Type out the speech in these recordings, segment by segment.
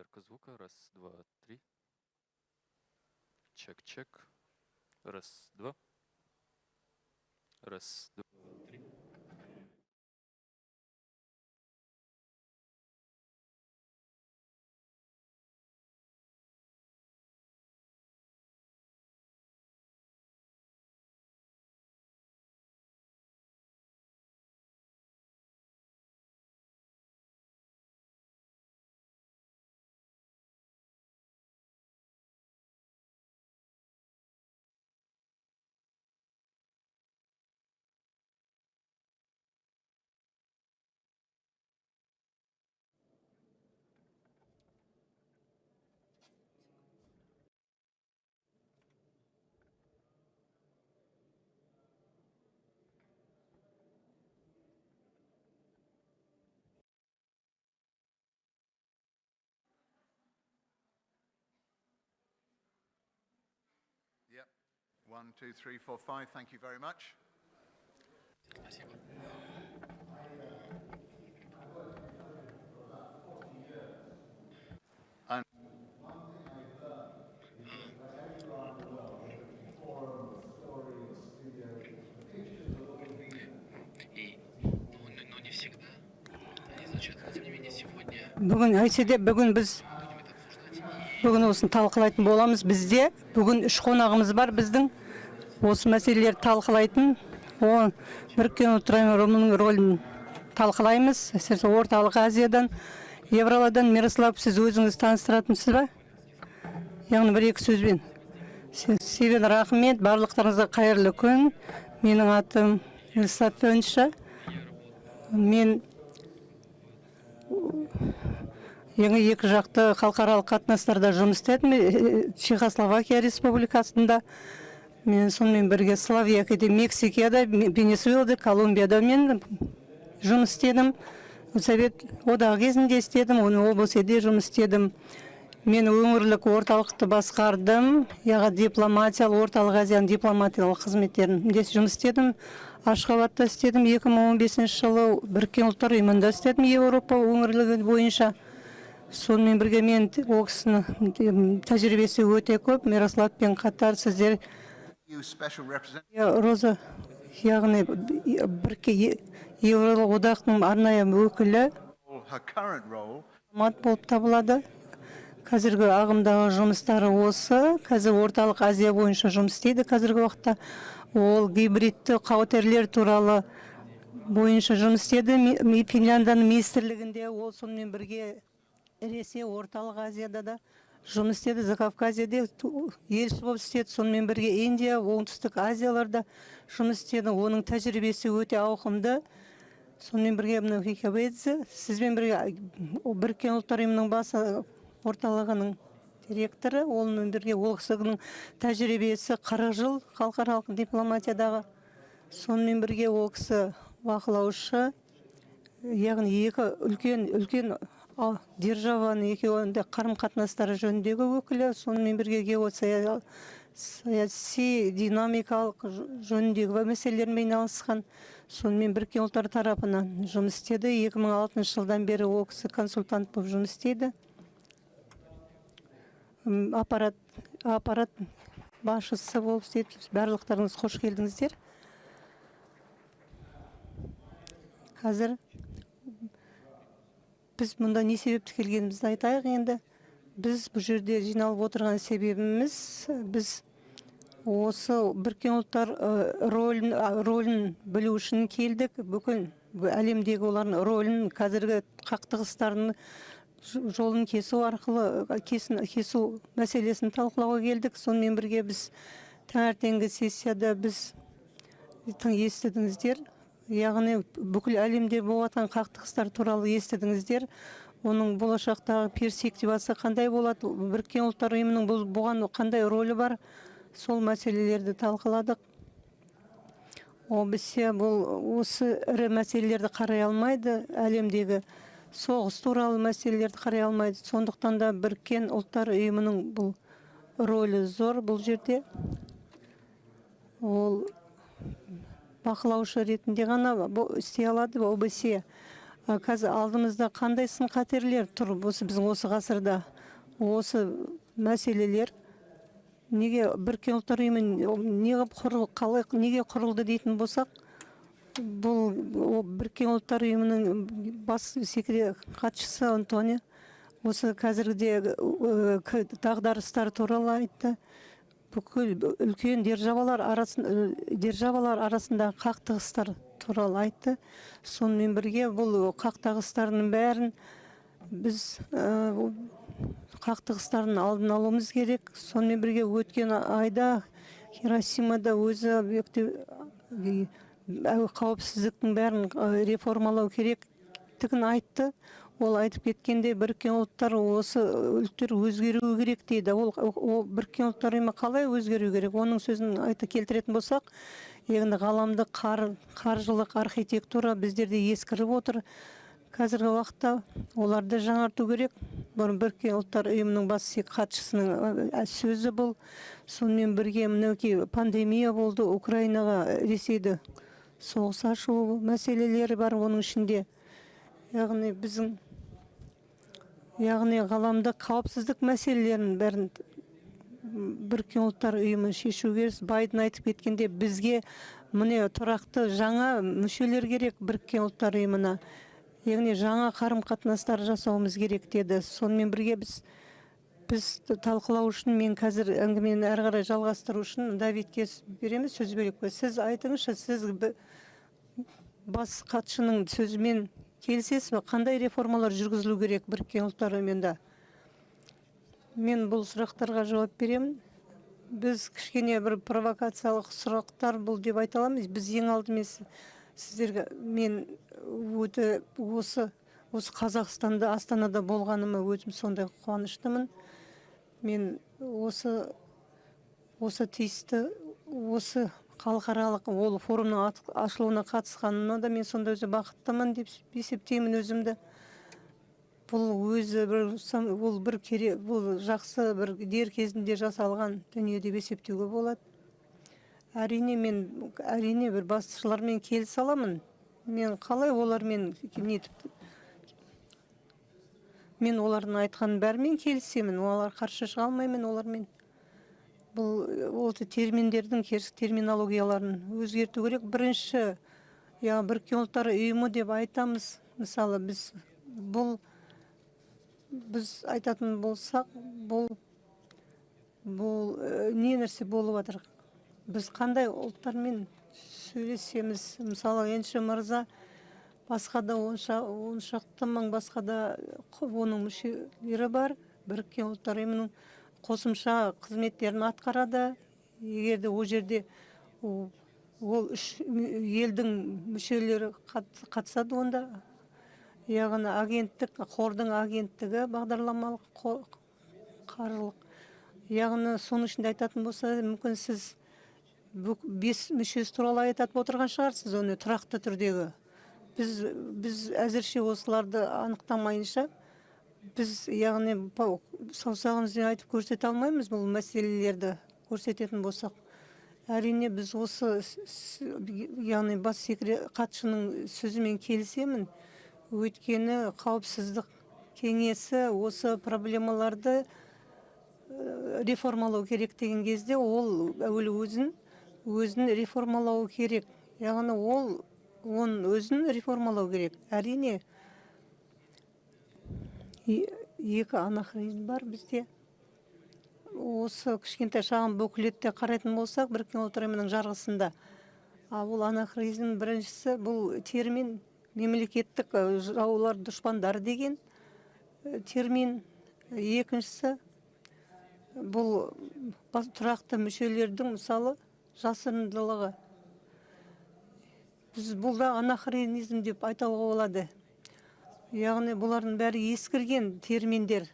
Проверка звука. Раз, два, три. Чек-чек. Раз, два. Раз, два, три. Yep. 1, 2, 3, 4, 5. Thank you very much. Спасибо. And И, но не всегда они звучат, но тем не менее сегодня Бүгін әйтсе де бүгін біз будем это обсуждать. И бүгін осыны талқылайтын боламыз. Бізде бүгін үш қонағымыз бар біздің осы мәселелерді талқылайтын. О, Біріккен Ұлттар Ұйымының рөлін талқылаймыз. Әсіресе Орталық Азиядан, Евралардан. Мирослав, сіз өзіңіз таныстыратынсыз ба? Яғни бір екі сөзбен. Севен, рахмет, барлықтарыңызға қайырлы күн. Менің атым Мирослав Фөнша. Мен яғни екі жақты халықаралық қатынастарда жұмыс істедім. Чехословакия Республикасында. Мен сонымен бірге Словакияда, Мексикада, Венесуэлада, Колумбияда мен жұмыс істедім. Совет одағы кезінде істедім, оны ОБСЕ-де жұмыс істедім. Мен өңірлік орталықты басқардым, яғни дипломатиялық, Орталық Азияның дипломатиялық қызметтерінде жұмыс істедім. Ашхабадта істедім 2015 жылы, Біріккен Ұлттар Ұйымында істедім Еуропа өңірлігі бойынша. Сонымен бірге мен ол кісінің тәжірибесі өте көп. Мирославпен қатар сіздер EU Special Representative Роза, яғни Біріккен Еуропалық Одақтың арнайы өкілі her current role азамат болып табылады. Қазіргі ағымдағы жұмыстары осы. Қазір Орталық Азия бойынша жұмыс істейді қазіргі уақытта. Ол гибридті қауіптерлер туралы бойынша жұмыс істеді. Финляндияның министрлігінде ол сонымен бірге Ресей, Орталық Азияда да жұмыс істеді, Закавказьеде елші болып істеді, сонымен бірге Индия, Оңтүстік Азияларда жұмыс істеді. Оның тәжірибесі өте ауқымды. Сонымен бірге мынау Хикабедзе, сізбен бірге Біріккен Ұлттар Ұйымының басы орталығының директоры, онымен бірге ол кісінің тәжірибесі 40 жыл халықаралық дипломатиядағы. Сонымен бірге ол кісі бақылаушы, яғни екі үлкен державаның екеуінде қарым-қатынастары жөніндегі өкілі, сонымен бірге геосаяси динамикалық жөніндегі мәселелермен айналысқан, сонымен Біріккен Ұлттар тарапынан жұмыс істеді. 2006 жылдан бері ол кісі консультант болып жұмыс істейді. Аппарат басшысы болып істейді. Барлықтарыңыз қош келдіңіздер. Қазір біз мұнда не себепті келгенімізді айтайық енді. Біз бұл жерде жиналып отырған себебіміз, біз осы Біріккен Ұлттар рөлін білу үшін келдік. Бүкіл әлемдегі олардың рөлін, қазіргі қақтығыстардың жолын кесу арқылы, кесу мәселесін талқылауға келдік. Сонымен бірге біз таңертеңгі сессияда біз тың естідіңіздер. Яғни бүкіл әлемде болып жатқан қақтығыстар туралы естідіңіздер. Оның болашақтағы перспективасы қандай болады, Біріккен Ұлттар Ұйымының бұған қандай рөлі бар, сол мәселелерді талқыладық. ОБСЕ бұл осы ірі мәселелерді қарай алмайды, әлемдегі соғыс туралы мәселелерді қарай алмайды. Сондықтан да Біріккен Ұлттар Ұйымының бұл рөлі зор бұл жерде. Ол бақылаушы ретінде ғана істей алады ОБСЕ. Қазір алдымызда қандай сын қатерлер тұр осы біздің осы ғасырда? Осы мәселелер неге Біріккен Ұлттар Ұйымы қалай, неге құрылды дейтін болсақ, бұл Біріккен Ұлттар Ұйымының бас хатшысы Антонио осы қазіргіде дағдарыстар туралы айтты. Бүкіл үлкен державалар арасындағы қақтығыстар туралы айтты. Сонымен бірге бұл қақтығыстардың бәрін біз қақтығыстардың алдын алуымыз керек. Сонымен бірге өткен айда Хиросимада өзі қауіпсіздіктің бәрін реформалау керектігін айтты. Ол айтып кеткенде, Біріккен Ұлттар, осы ұлттар өзгеруі керек дейді. Ол Біріккен Ұлттар Ұйымы қалай өзгеру керек? Оның сөзін айта келтіретін болсақ, яғни ғаламдық қаржылық архитектура біздерде ескіріп отыр. Қазіргі уақытта оларды жаңарту керек. Бұрын Біріккен Ұлттар Ұйымының бас хатшысының сөзі бұл. Сонымен бірге мінекей пандемия болды, Украинаға Ресейді соғыс ашу мәселелері бар оның ішінде. Яғни біздің, яғни ғаламдық қауіпсіздік мәселелерін бәрін Біріккен Ұлттар Ұйымы шешу керек. Байден айтып кеткенде, бізге міне тұрақты жаңа мүшелер керек Біріккен Ұлттар Ұйымына. Яғни жаңа қарым-қатынастар жасауымыз керек деді. Сонымен бірге біз талқылау үшін, мен қазір әңгімені әрі қарай жалғастыру үшін Давидке береміз сөз берейік. Сіз айтыңызшы, сіз бас хатшының сөзімен келісесіз бе? Қандай реформалар жүргізілу керек Біріккен Ұлттар Ұйымында? Мен бұл сұрақтарға жауап беремін. Біз кішкене бір провокациялық сұрақтар бұл деп айта аламыз. Біз ең алдымен сіздерге, мен өте осы Қазақстанда, Астанада болғаныма өзім сондай қуаныштымын. Мен осы тиісті осы халықаралық ол форумның ашылуына қатысқаныма да мен сондай өзі бақыттымын деп есептеймін өзімді. Бұл өзі бір ол бір керек, бұл жақсы бір дер кезінде жасалған дүние деп есептеуге болады. Әрине, мен әрине бір басшылармен келісе аламын. Мен қалай олармен нетіп, мен олардың айтқанын бәрімен келісемін, олар қарсы шыға алмаймын олармен. Бұл осы терминдердің терминологияларын өзгерту керек. Бірінші, Біріккен Ұлттар Ұйымы деп айтамыз. Мысалы, біз бұл біз айтатын болсақ, бұл не нәрсе болып жатыр? Біз қандай ұлттармен сөйлесеміз? Мысалы, Енші мырза, басқа да он шақты мың басқа да оның мүшелері бар. Біріккен Ұлттар Ұйымының қосымша қызметтерін атқарады. Егер де ол жерде ол үш елдің мүшелері қатысады онда. Яғни агенттік, қордың агенттігі, бағдарламалық қаржылық. Яғни соның ішінде айтатын болса, мүмкін сіз 5 мүшесі туралы айтып отырған шығарсыз, оны тұрақты түрдегі. Біз әзірше осыларды анықтамайынша, біз, яғни, саусағымызбен айтып көрсете алмаймыз бұл мәселелерді көрсететін болсақ. Әрине, біз осы, яғни, бас хатшының сөзімен келісемін. Өйткені қауіпсіздік кеңесі осы проблемаларды реформалау керек деген кезде, ол әуелі өзін реформалау керек. Яғни ол оның өзін реформалау керек. Әрине, екі анахронизм бар бізде. Осы кішкентай шағын буклетте қарайтын болсақ, Біріккен Ұлттар Ұйымының жарғысында. А ол анахронизм біріншісі, бұл термин мемлекеттік жаулар, дұшпандар деген термин. Екіншісі, бұл тұрақты мүшелердің, мысалы, жасырындылығы. Біз бұл да анахронизм деп айтауға болады. Яғни бұлардың бәрі ескірген терминдер.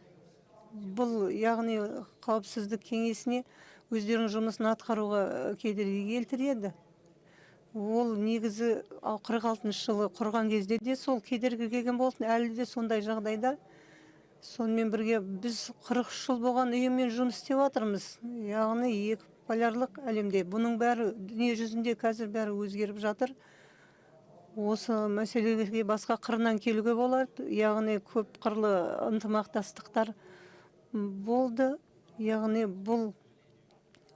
Бұл, яғни, қауіпсіздік кеңесіне өздерінің жұмысын атқаруға кедергі келтіреді. Ол негізі 46 жылы құрған кезде де сол кедергі келген болатын, әлі де сондай жағдайда. Сонымен бірге біз 43 жыл болған ұйыммен жұмыс істеп жатырмыз. Яғни екі полярлық әлемде. Бұның бәрі дүние жүзінде қазір бәрі өзгеріп жатыр. Осы мәселеге басқа қырынан келуге болады. Яғни көп қырлы ынтымақтастықтар Болды, яғни бұл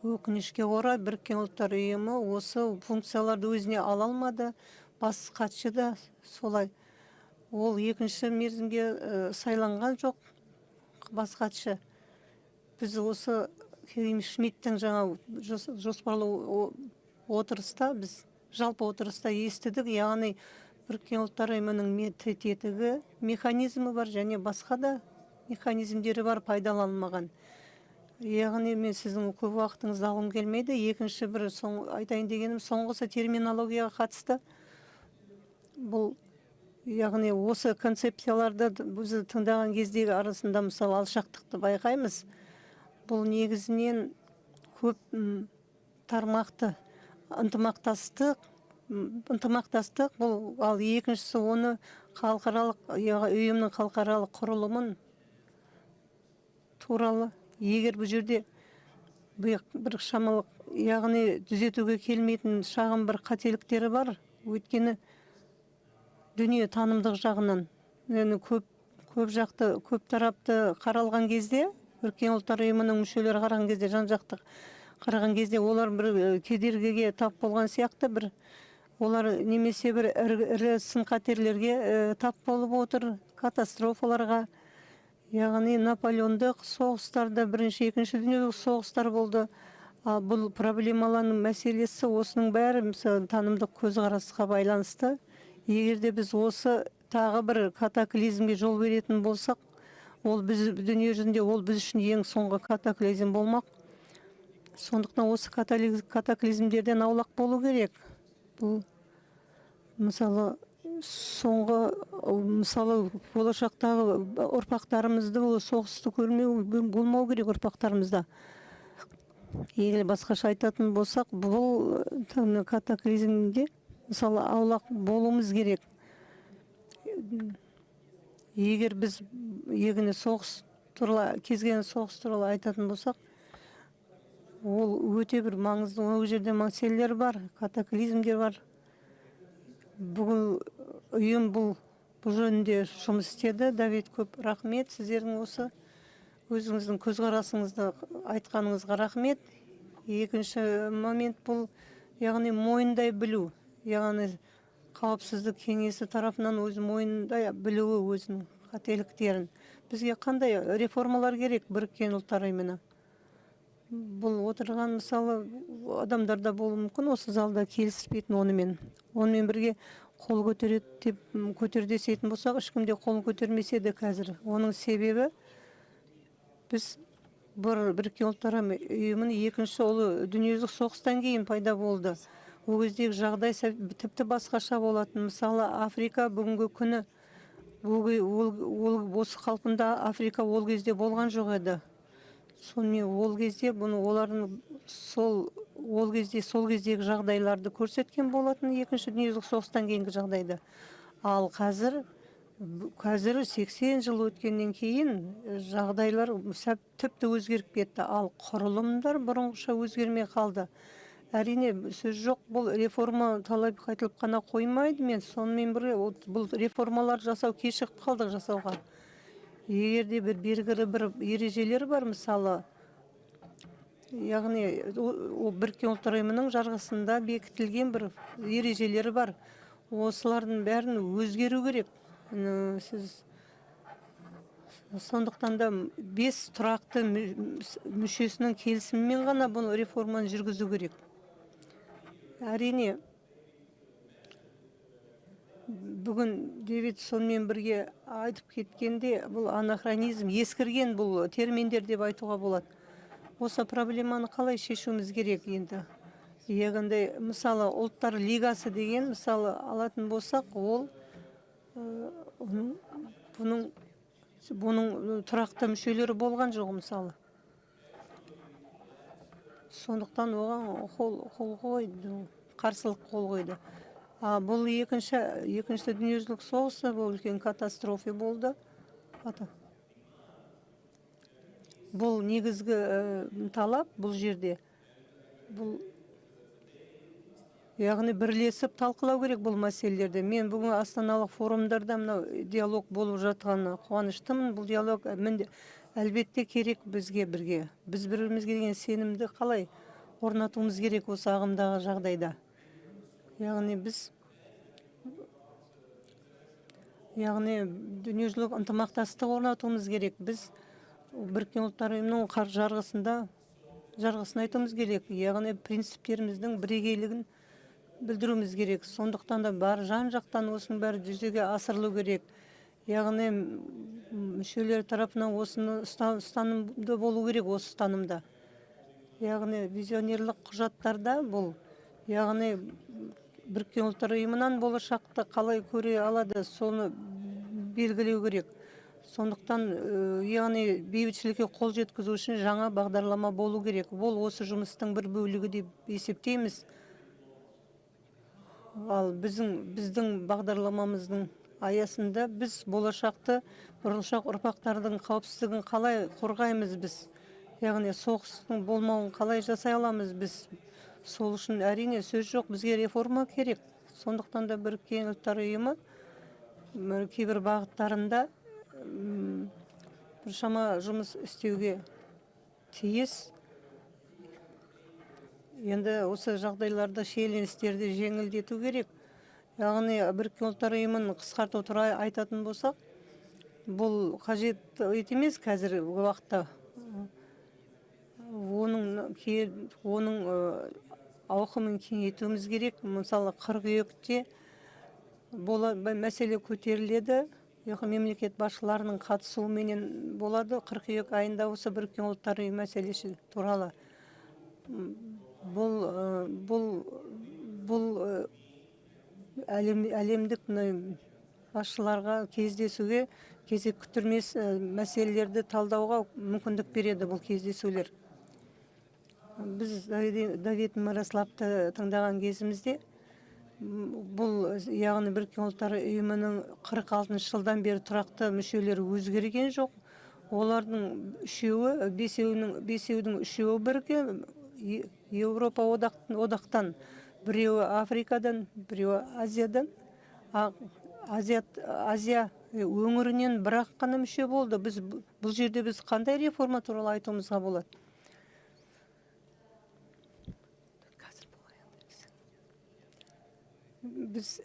өкінішке орай Біріккен Ұлттар Ұйымы осы функцияларды өзіне ала алмады. Бас хатшы да солай. Ол екінші мерзімге сайланған жоқ бас хатшы. Біз осы Шмидттің жаңа жоспарлы отырыста, біз жалпы отырыста естідік, яғни Біріккен Ұлттар Ұйымының тетігі, механизмі бар және басқа да механизмдері бар пайдаланылмаған. Яғни мен сіздің көп уақытыңызды алғым келмейді. Екінші бір айтайын дегенім, соңғысы терминологияға қатысты. Бұл яғни осы концепцияларды біз тыңдаған кездегі арасында мысалы алшақтықты байқаймыз. Бұл негізінен көп тармақты ынтымақтастық, бұл, ал екіншісі оны халықаралық ұйымның халықаралық құрылымын туралы. Егер бұл жерде бір шамалық, яғни түзетуге келмейтін шағын бір қателіктері бар, өйткені дүние танымдық жағынан, яғни көп жақты, көп тарапты қаралған кезде, Біріккен Ұлттар Ұйымының мүшелері қараған кезде, жан-жақты қараған кезде олар бір кедергіге тап болған сияқты, бір олар немесе бір ірі сын-қатерлерге тап болып отыр, катастрофаларға. Яғни Наполеондық соғыстарда бірінші, екінші дүниежүзілік соғыстар болды. Ал бұл проблемалардың мәселесі осының бәрі мысалы танымдық көзқарасқа байланысты. Егер де біз осы тағы бір катаклизмге жол беретін болсақ, ол біз дүние жүзінде ол біз үшін ең соңғы катаклизм болмақ. Сондықтан осы катаклизмдерден аулақ болу керек. Бұл мысалы соңғы, мысалы болашақтағы ұрпақтарымызды ол соғысты көрмеу болмау керек ұрпақтарымызда. Егер басқаша айтатын болсақ, бұл катаклизмде мысалы аулақ болуымыз керек. Егер біз егіне соғыс туралы, кез келген соғыс туралы айтатын болсақ, ол өте бір маңызды, ол жерде мәселелер бар, катаклизмдер бар. Бүгін ұйым бұл жөнінде жұмыс істеді. Давид, көп рахмет сіздердің осы өзіңіздің көзқарасыңызды айтқаныңызға рахмет. Екінші момент бұл, яғни мойындай білу, яғни қауіпсіздік кеңесі тарапынан өз мойындай білуі өзінің қателіктерін. Бізге қандай реформалар керек Біріккен Ұлттар Ұйымына? Бұл отырған мысалы адамдар да болуы мүмкін, осы залда келіспейтін онымен. Онымен бірге қол көтереді деп көтер десетін болсақ, ешкім де қолын көтермесе де қазір. Оның себебі біз бір Біріккен Ұлттар Ұйымының екінші ұлы дүниежүзілік соғыстан кейін пайда болды. Ол кездегі жағдай тіпті басқаша болатын. Мысалы, Африка бүгінгі күні ол осы қалпында Африка ол кезде болған жоқ еді. Сонымен ол кезде бұны олардың сол ол кезде сол кездегі жағдайларды көрсеткен болатын, екінші дүниежүзілік соғыстан кейінгі жағдайды. Ал қазір 80 жыл өткеннен кейін жағдайлар тіпті өзгеріп кетті. Ал құрылымдар бұрынғыша өзгермей қалды. Әрине, сөз жоқ, бұл реформа талап айтылып қана қоймайды. Мен сонымен бірге бұл реформалар жасау кешігіп қалдық жасауға. Егер де бір белгілі бір ережелер бар, мысалы, яғни Біріккен Ұлттар Ұйымының жарғысында бекітілген бір ережелері бар. Осылардың бәрін өзгеру керек. Сіз сондықтан да 5 тұрақты мүшесінің келісімімен ғана бұл реформаны жүргізу керек. Әрине, бүгін Дэвид сонымен бірге айтып кеткенде, бұл анахронизм, ескірген бұл терминдер деп айтуға болады. Осы проблеманы қалай шешуіміз керек енді? Яғни, мысалы, Ұлттар Лигасы деген, мысалы, алатын болсақ, ол бұның тұрақты мүшелері болған жоқ, мысалы. Сондықтан оған қол қойды, қарсылық қол қойды. Бұл екінші дүниежүзілік соғысы, бұл үлкен катастрофа болды. Бұл негізгі талап бұл жерде. Бұл, яғни бірлесіп талқылау керек бұл мәселелерді. Мен бүгін астаналық форумдарда мынау диалог болып жатқанына қуаныштымын. Бұл диалог Әлбетте керек бізге бірге. Біз бір-бірімізге деген сенімді қалай орнатуымыз керек осы ағымдағы жағдайда. Яғни біз, яғни дүниежүзілік ынтымақтастық орнатуымыз керек. Біз Біріккен Ұлттар Ұйымының жарғысын айтуымыз керек. Яғни принциптеріміздің бірегейлігін білдіруіміз керек. Сондықтан да бар жан-жақтан осының бәрі жүзеге асырылу керек. Яғни мүшелер тарапынан осыны ұстанымды болу керек, осы ұстанымда. Яғни визионерлік құжаттарда бұл, яғни Біріккен Ұлттар Ұйымынан болашақты қалай көре алады, соны белгілеу керек. Сондықтан, яғни бейбітшілікке қол жеткізу үшін жаңа бағдарлама болу керек. Бұл осы жұмыстың бір бөлігі деп есептейміз. Ал біздің бағдарламамыздың аясында біз болашақ ұрпақтардың қауіпсіздігін қалай қорғаймыз біз? Яғни соғыстың болмауын қалай жасай аламыз біз? Сол үшін әрине сөз жоқ, бізге реформа керек. Сондықтан да Біріккен Ұлттар Ұйымы кейбір бағыттарында біршама жұмыс істеуге тиіс. Енді осы жағдайларда шиеленістерді жеңілдету керек. Яғни Біріккен Ұлттар Ұйымын қысқарту туралы айтатын болсақ, бұл қажет емес қазіргі уақытта. Оның ауқымын кеңейтуіміз керек. Мысалы, қыркүйекте мәселе көтеріледі. Яғни мемлекет басшыларының қатысуыменен болады. Қыркүйек айында осы Біріккен Ұлттар Ұйымы мәселесі туралы. Бұл әлемдік басшыларға кездесуге, кезек күттірмес мәселелерді талдауға мүмкіндік береді бұл кездесулер. Біз Давид Мирославты тыңдаған кезімізде бұл, яғни Біріккен Ұлттар Ұйымының 46 жылдан бері тұрақты мүшелері өзгерген жоқ. Олардың үшеуі, бесеудің үшеуі бірге Еуропа одақтан, біреуі Африкадан, біреуі Азиядан, Азия өңірінен бірақ қана мүше болды. Бұл жерде біз қандай реформа туралы айтуымызға болады? Біз,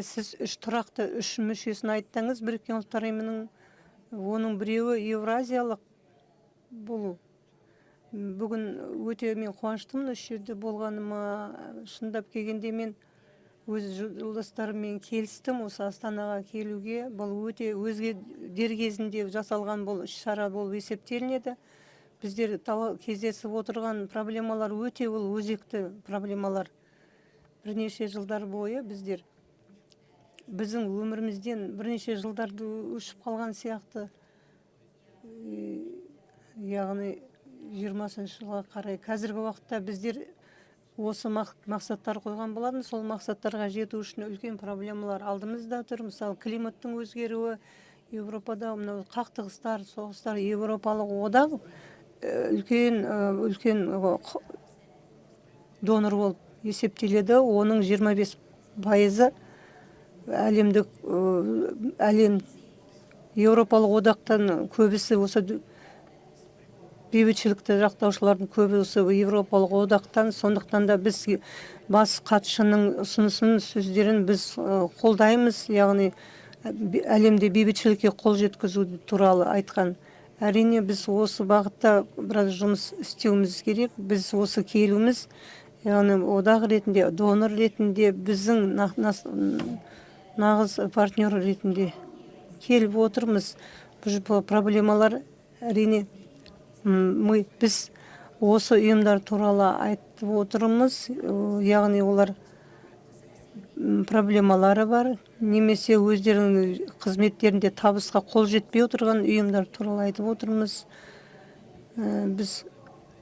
сіз үш тұрақты үш мүшесін айттыңыз Біріккен Ұлттар Ұйымының, оның біреуі Еуразиялық болу. Бүгін өте мен қуаныштымын осы жерде болғаныма. Шындап келгенде мен өз жолдастарыммен келістім осы Астанаға келуге. Бұл өте өзге дер кезінде жасалған бұл іс-шара болып есептелінеді. Біздер кездесіп отырған проблемалар өте ол өзекті проблемалар. Бірнеше жылдар бойы біздің өмірімізден бірнеше жылдарды өшіп қалған сияқты. Яғни жиырмасыншы жылға қарай қазіргі уақытта біздер осы мақсаттар қойған болатын. Сол мақсаттарға жету үшін үлкен проблемалар алдымызда тұр. Мысалы, климаттың өзгеруі, Еуропада мынау қақтығыстар, соғыстар, Еуропалық одақ үлкен донор болып есептеледі. Оның 25% әлем Еуропалық одақтан көбісі осы бейбітшілікті жақтаушылардың көбі осы Еуропалық одақтан. Сондықтан да біз бас хатшының ұсынысын, сөздерін біз қолдаймыз. Яғни әлемде бейбітшілікке қол жеткізу туралы айтқан. Әрине біз осы бағытта біраз жұмыс істеуіміз керек. Біз осы келуіміз, яғни одақ ретінде, донор ретінде, біздің нағыз партнер ретінде келіп отырмыз. Бұл проблемалар әрине біз осы ұйымдар туралы айтып отырмыз. Яғни олар проблемалары бар, немесе өздерінің қызметтерінде табысқа қол жетпей отырған ұйымдар туралы айтып отырмыз. Біз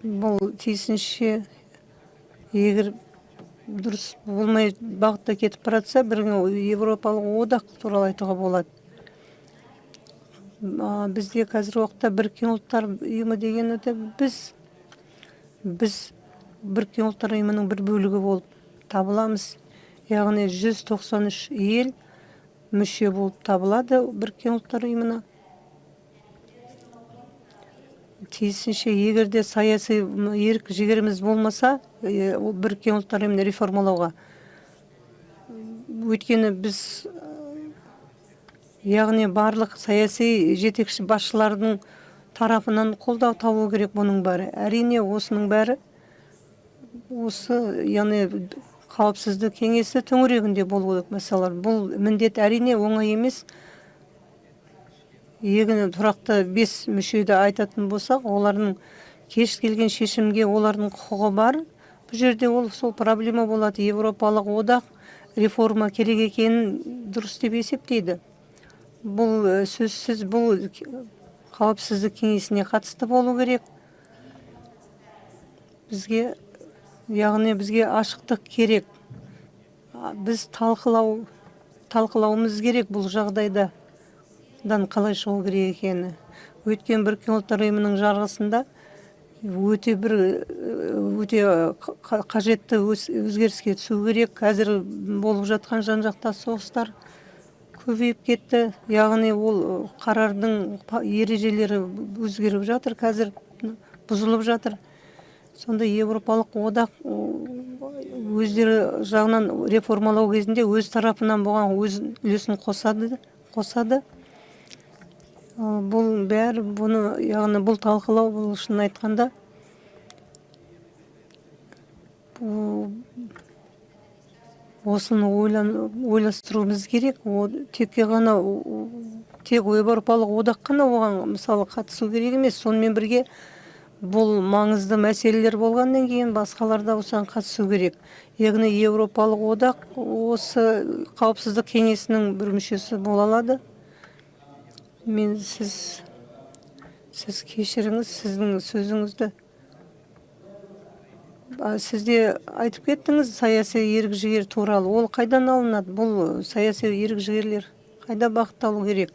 бұл тиісінше егер дұрыс болмай бағытта кетіп бара жатса, бір Еуропалық одақ туралы айтуға болады. Бізде қазіргі уақытта Біріккен Ұлттар Ұйымы деген өте біз Біріккен Ұлттар Ұйымының бір бөлігі болып табыламыз. Яғни 193 ел мүше болып табылады Біріккен Ұлттар Ұйымына. Тиісінше, егер де саяси ерік жігеріміз болмаса, ол Біріккен Ұлттар Ұйымын реформалауға, өйткені біз, яғни барлық саяси жетекші басшылардың тарапынан қолдау табу керек бұның бәрі. Әрине, осының бәрі осы, яғни қауіпсіздік кеңесі төңірегінде болу керек мәселелер. Бұл міндет әрине оңай емес. Егер тұрақты 5 мүшеді айтатын болсақ, олардың кеш келген шешімге олардың құқығы бар. Бұл жерде ол сол проблема болады. Еуропалық одақ реформа керек екенін дұрыс деп есептейді. Бұл сөзсіз, бұл қауіпсіздік кеңесіне қатысты болу керек. Бізге, яғни бізге ашықтық керек. Біз талқылауымыз керек бұл жағдайда. Дан қалай шығу керек екені. Өткен Біріккен Ұлттар Ұйымының жарғысында өте бір, өте қажетті өзгеріске түсу керек. Қазір болып жатқан жан-жақта соғыстар көбейіп кетті. Яғни ол қарардың ережелері өзгеріп жатыр, қазір бұзылып жатыр. Сонда Еуропалық одақ өздері жағынан реформалау кезінде өз тарапынан бұған өз үлесін қосады. Бұл бәрі, бұны, яғни бұл талқылау, бұл шынын айтқанда, осыны ойластыруымыз керек. Тек ғана, тек Еуропалық одақ қана оған мысалы қатысу керек емес. Сонымен бірге бұл маңызды мәселелер болғаннан кейін басқалар да осыған қатысу керек. Яғни Еуропалық одақ осы қауіпсіздік кеңесінің бір мүшесі бола алады. Мен сіз кешіріңіз, сіздің сөзіңізді. Сіз де айтып кеттіңіз саяси ерік-жігер туралы. Ол қайдан алынады? Бұл саяси ерік-жігерлер қайда бағытталу керек?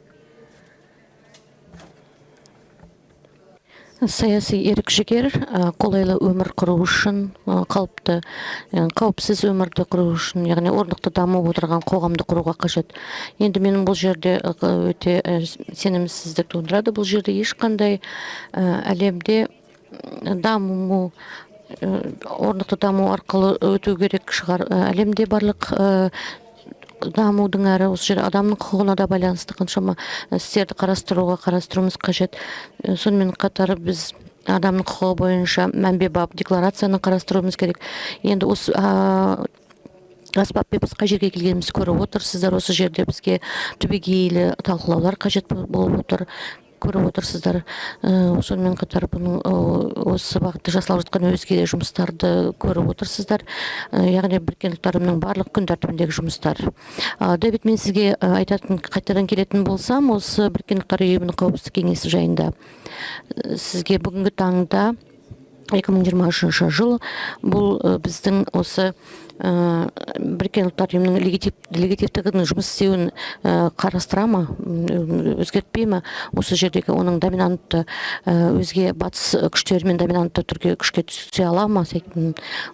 Саяси ерік-жігер қолайлы өмір құру үшін, қалыпты, қауіпсіз өмірді құру үшін, яғни орнықты дамып отырған қоғамды құруға қажет. Енді менің бұл жерде өте сенімсіздік тудырады. Бұл жерде ешқандай әлемде даму, орнықты даму арқылы өту керек шығар. Әлемде барлық дамудың әрі осы жерде адамның құқығына да байланысты қаншама істерді қарастыруымыз қажет. Сонымен қатар біз адамның құқығы бойынша мәмбебап декларацияны қарастыруымыз керек. Енді осы аспаппен біз қай жерге келгенімізді көріп отырсыздар. Осы жерде бізге түбегейлі талқылаулар қажет болып отыр, көріп отырсыздар. Сонымен қатар бұның осы бағытта жасалып жатқан өзге де жұмыстарды көріп отырсыздар. Яғни Біріккен Ұлттар Ұйымының барлық күн тәртібіндегі жұмыстар. Дэвид, мен сізге айтатын, қайтадан келетін болсам, осы Біріккен Ұлттар Ұйымының қауіпсіздік кеңесі жайында. Сізге бүгінгі таңда 2023 жыл бұл біздің осы Біріккен Ұлттар Ұйымының легитимдігінің жұмыс істеуін қарастыра ма, өзгертпей ме? Осы жердегі оның доминантты, өзге батыс күштерімен доминантты түрге күшке түсе ала ма?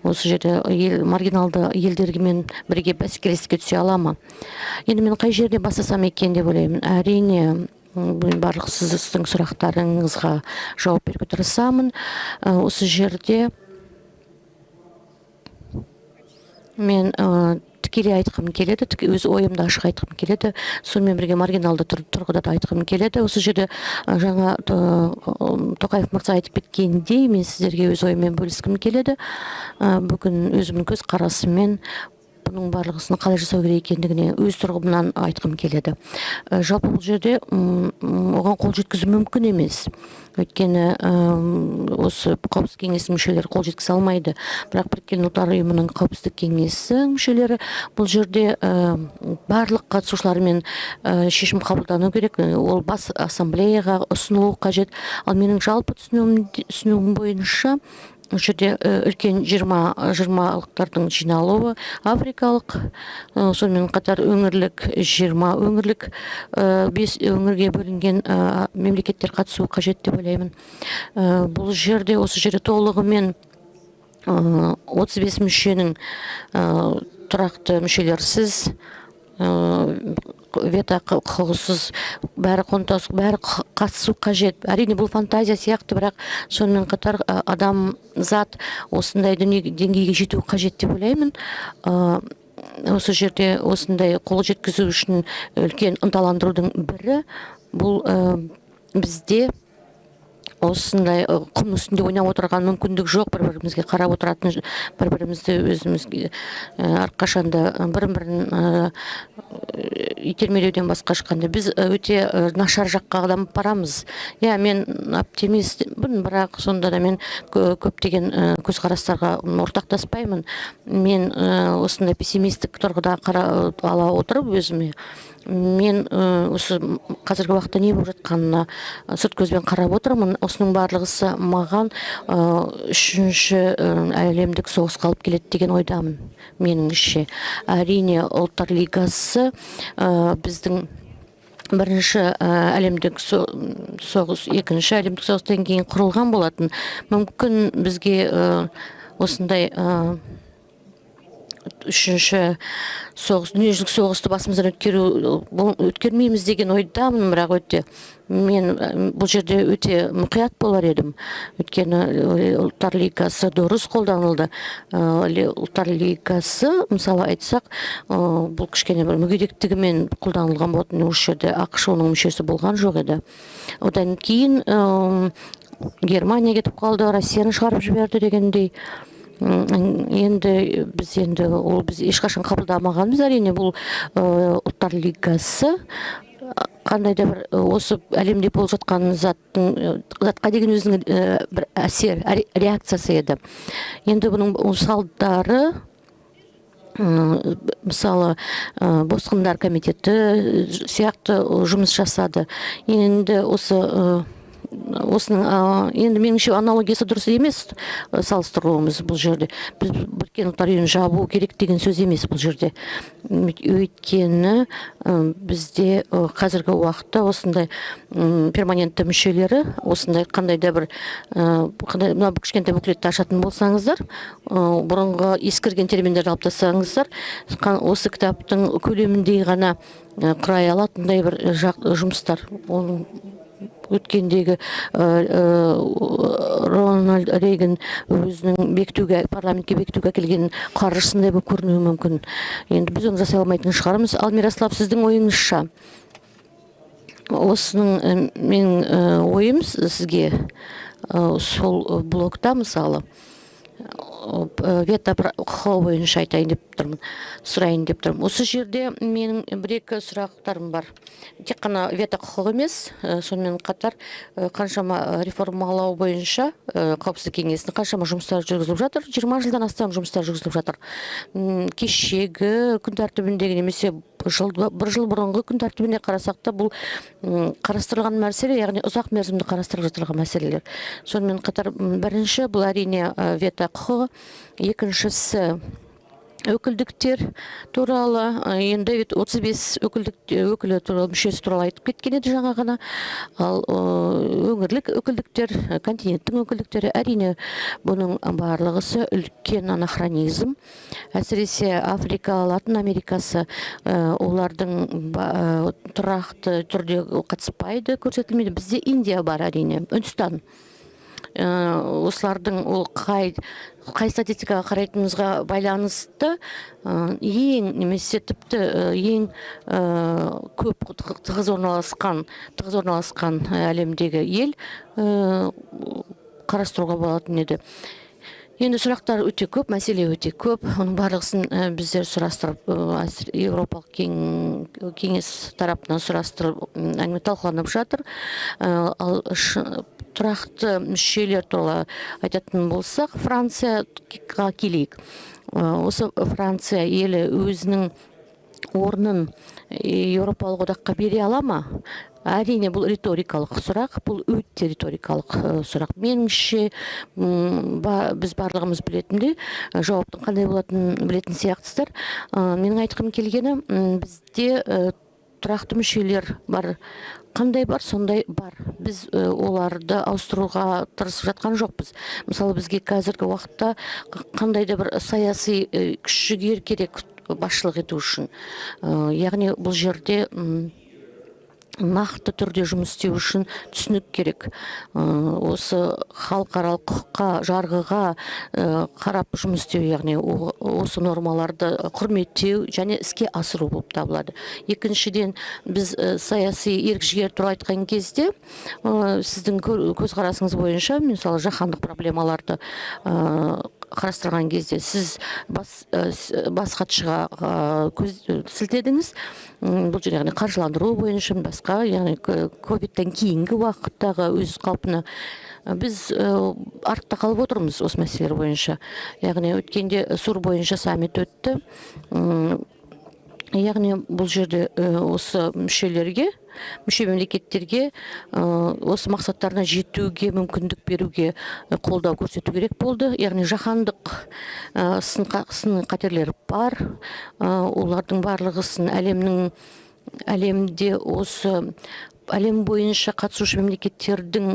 Осы жерде маргиналды елдермен бірге бәсекелестікке түсе ала ма? Енді мен қай жерде бастасам екен деп ойлаймын. Әрине, мен барлық сіздің сұрақтарыңызға жауап беруге тырысамын. Осы жерде мен тікелей айтқым келеді, өз ойымды ашық айтқым келеді, сонымен бірге маргиналды тұрғыда да айтқым келеді. Осы жерде жаңа Тоқаев мырза айтып кеткендей, мен сіздерге өз ойыммен бөліскім келеді. Бүгін өзімнің көзқарасыммен бұның барлығысын қалай жасау керек екендігіне өз тұрғымнан айтқым келеді. Жалпы бұл жерде оған қол жеткізу мүмкін емес. Өйткені осы қауіпсіздік кеңесінің мүшелері қол жеткізе алмайды. Бірақ Біріккен Ұлттар Ұйымының қауіпсіздік кеңесі мүшелері бұл жерде барлық қатысушылармен шешім қабылдану керек. Ол бас ассамблеяға ұсынылуы қажет. Ал менің жалпы түсінуім бойынша бұл жерде үлкен жиырмалықтардың жиналуы, африкалық, сонымен қатар өңірлік, 20 өңірлік, 5 өңірге бөлінген мемлекеттер қатысуы қажет деп ойлаймын. Бұл жерде, осы жерде толығымен 35 мүшенің тұрақты мүшелерсіз Вето құқығысыз бәрі қонтас, бәрі қатысу қажет. Әрине, бұл фантазия сияқты, бірақ сонымен қатар адамзат осындай дүние деңгейге жету қажет деп ойлаймын. Осы жерде осындай қол жеткізу үшін үлкен ынталандырудың бірі бұл бізде осындай құм үстінде ойнап отырған мүмкіндік жоқ, бір бірімізге қарап отыратын, бір бірімізді өзімізге әрқашанда бірін бірін итермелеуден басқа ешқандай. Біз өте нашар жаққа дамып барамыз. Иә, мен оптимистпін, бірақ сонда да мен көптеген көзқарастарға ортақтаспаймын. Мен осындай пессимистік тұрғыда қара ала отырып өзіме, мен осы қазіргі уақытта не болып жатқанына сырт көзбен қарап отырмын. Осының барлығысы маған үшінші әлемдік соғысқа алып келеді деген ойдамын меніңше. Әрине, Ұлттар Лигасы біздің бірінші әлемдік соғыс, екінші әлемдік соғыстан кейін құрылған болатын. Мүмкін, бізге осындай үшінші соғыс, дүниежүзілік соғысты басымыздан өткеру, бұл өткермейміз деген ойдамын, бірақ өте мен бұл жерде өте мұқият болар едім. Өйткені Ұлттар Лигасы дұрыс қолданылды. Ұлттар Лигасы, мысалы айтсақ, бұл кішкене бір мүгедектігімен қолданылған болатын. Осы жерде АҚШ оның мүшесі болған жоқ еді. Одан кейін Германия кетіп қалды, Россияны шығарып жіберді дегендей. Енді біз, енді ол біз ешқашан қабылдамағанбыз. Әрине, бұл Ұлттар Лигасы қандай да бір осы әлемде болып жатқан заттың, затқа деген өзінің бір әсер, реакциясы еді. Енді бұның салдары, мысалы, босқындар комитеті сияқты жұмыс жасады. Енді осы осының енді меніңше, аналогиясы дұрыс емес салыстыруымыз. Бұл жерде біз Біріккен Ұлттар Ұйымын жабу керек деген сөз емес бұл жерде, өйткені бізде қазіргі уақытта осындай перманентті мүшелері, осындай қандай да бір қандай мына кішкентай буклетті ашатын болсаңыздар, бұрынғы ескірген терминдерді алып тастасаңыздар, осы кітаптың көлеміндей ғана құрай алатындай бір жұмыстар. Оның өткендегі Рональд Рейган өзінің бекітуге, парламентке бекітуге әкелген қаржысындай болып көрінуі мүмкін. Енді біз оны жасай алмайтын шығармыз. Ал Мирослав, сіздің ойыңызша, осының менің ойым сізге сол блокта, мысалы, вето құқығы бойынша айтайын деп тұрмын, сұрайын деп тұрмын. Осы жерде менің бір екі сұрақтарым бар. Тек қана вето құқығы емес, сонымен қатар қаншама реформалау бойынша Қауіпсіздік кеңесінің қаншама жұмыстар жүргізіліп жатыр, 20 жылдан астам жұмыстар жүргізіліп жатыр. Кешегі күн тәртібіндегі немесе жыл, бір жыл бұрынғы күн тәртібіне қарасақ та, бұл қарастырылған мәселе, яғни ұзақ мерзімді қарастырылып жатырған мәселелер. Сонымен қатар бірінші бұл, әрине, вето құқығы, екіншісі өкілдіктер туралы. Енді Дэвид 35 өкілдік өкілі туралы, мүшесі туралы айтып кеткен еді жаңа ғана. Ал өңірлік өкілдіктер, континенттің өкілдіктері, әрине, бұның барлығысы үлкен анахронизм. Әсіресе Африка, Латын Америкасы, олардың тұрақты түрде қатыспайды, көрсетілмейді. Бізде Индия бар, әрине, Үндістан. Осылардың ол қай статистикаға қарайтынымызға байланысты ең немесе тіпті ең көп тығыз орналасқан әлемдегі ел қарастыруға болатын еді. Енді сұрақтар өте көп, мәселе өте көп. Оның барлығысын біздер сұрастырып, Еуропалық кеңес тарапынан сұрастырып, әңгіме талқыланып жатыр. Ал тұрақты мүшелер туралы айтатын болсақ, Францияға келейік. Осы Франция елі өзінің орнын Еуропалық одаққа бере ала ма? Әрине, бұл риторикалық сұрақ, бұл өте риторикалық сұрақ. Меніңше, біз барлығымыз білетіндей, жауаптың қандай болатынын білетін сияқтысыздар. Менің айтқым келгені, бізде тұрақты мүшелер бар. Қандай бар, сондай бар. Біз оларды ауыстыруға тырысып жатқан жоқпыз. Мысалы, бізге қазіргі уақытта қандай да бір саяси күш жігер керек. басшылық ету үшін. Яғни бұл жерде нақты түрде жұмыс істеу үшін түсінік керек. Осы халықаралық құқыққа, жарғыға қарап жұмыс істеу, яғни осы нормаларды құрметтеу және іске асыру болып табылады. Екіншіден, біз саяси ерік-жігер туралы айтқан кезде, сіздің көзқарасыңыз бойынша, мысалы, жаһандық проблемаларды қарастырған кезде сіз бас хатшыға көз сілтедіңіз. Бұл жерде, яғни қаржыландыру бойынша, басқа, яғни ковидтен кейінгі уақыттағы өз қалпына біз артта қалып отырмыз осы мәселелер бойынша. Яғни өткенде СУР бойынша саммит өтті. Яғни бұл жерде осы мүшелерге, мүше мемлекеттерге осы мақсаттарына жетуге мүмкіндік беруге қолдау көрсету керек болды. Яғни жаһандық сын қатерлер бар. Олардың барлығы сын әлемде осы әлем бойынша қатысушы мемлекеттердің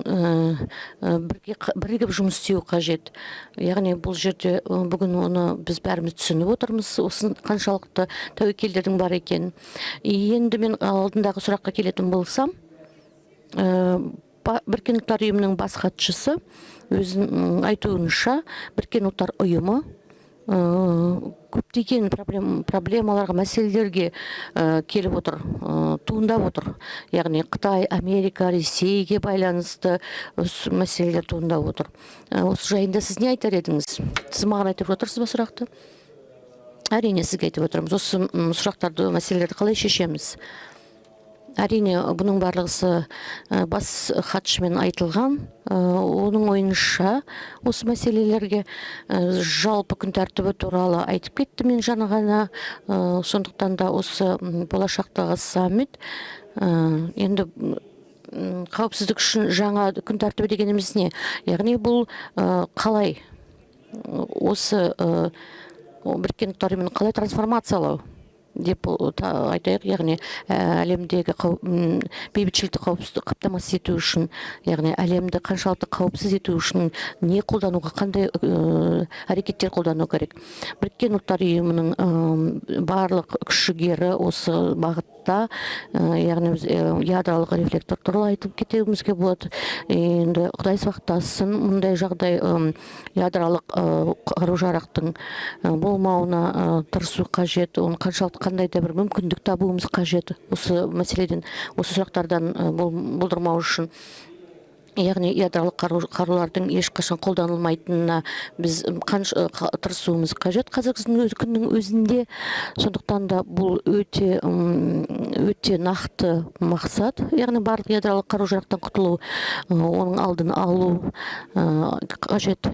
бірігіп жұмыс істеуі қажет. Яғни бұл жерде бүгін оны біз бәріміз түсініп отырмыз, осы қаншалықты тәуекелдердің бар екенін. Енді мен алдындағы сұраққа келетін болсам, Біріккен Ұлттар Ұйымының бас хатшысы өзінің айтуынша, Біріккен Ұлттар Ұйымы көптеген проблемаларға, мәселелерге келіп отыр, туындап отыр. Яғни Қытай, Америка, Ресейге байланысты мәселелер туындап отыр. Осы жайында сіз не айтар едіңіз? Сіз маған айтып отырсыз ба сұрақты? Әрине, сізге айтып отырмыз. Осы сұрақтарды, мәселелерді қалай шешеміз? Әрине, бұның барлығы бас хатшымен айтылған. Оның ойынша осы мәселелерге жалпы күн тәртібі туралы айтып кетті мен жаңа ғана. Сондықтан да осы болашақтағы саммит, енді қауіпсіздік үшін жаңа күн тәртібі дегеніміз не? Яғни бұл қалай осы Біріккен Ұлттар Ұйымын қалай трансформациялау деп айтайық, яғни әлемдегі бейбітшілікті қауіпсіздік қамтамасыз ету үшін, яғни әлемді қаншалықты қауіпсіз ету үшін не қолдануға, қандай әрекеттер қолдану керек. Біріккен Ұлттар Ұйымының барлық күш-жігері осы бағытта, яғни біз ядролық рефлектор туралы айтып кетуімізге болады. Енді Құдай сақтасын, мұндай жағдай ядролық қару-жарақтың болмауына тырысу қажет, оны қаншалықты қандай да бір мүмкіндік табуымыз қажет осы мәселеден, осы сұрақтардан болдырмау үшін. Яғни ядролық қарулардың ешқашан қолданылмайтынына біз тырысуымыз қажет қазіргі күннің өзінде. Сондықтан да бұл өте нақты мақсат, яғни барлық ядролық қару-жарақтан құтылу, оның алдын алу қажет.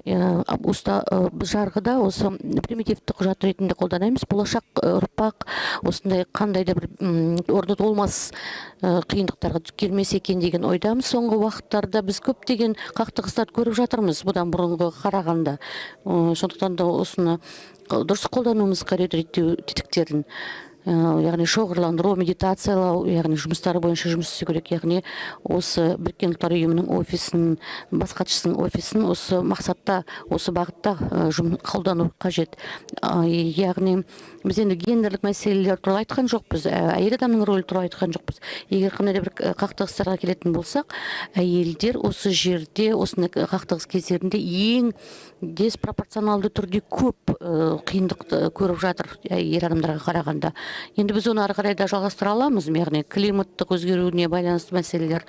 Жарғыда осы примитивті құжат ретінде қолданамыз. Болашақ ұрпақ осындай қандай да бір орны толмас қиындықтарға келмесе екен деген ойдамыз. Соңғы уақыттарда біз көптеген қақтығыстарды көріп жатырмыз бұдан бұрынғы қарағанда. Сондықтан да осыны дұрыс қолдануымыз қажет, реттеу тетіктерін. Яғни шоғырландыру, медитациялау, яғни жұмыстары бойынша жұмыс істеу керек. Яғни осы Біріккен Ұлттар Ұйымының офисін, бас хатшысының офисін осы мақсатта, осы бағытта қолдану қажет. Яғни біз енді гендерлік мәселелер туралы айтқан жоқпыз, әйел адамның рөлі туралы айтқан жоқпыз. Егер қандай да бір қақтығыстарға келетін болсақ, әйелдер осы жерде, осындай қақтығыс кездерінде ең диспропорционалды түрде көп қиындықты көріп жатыр ер адамдарға қарағанда. Енді біз оны ары қарай да жалғастыра аламыз, яғни климаттық өзгеруіне байланысты мәселелер.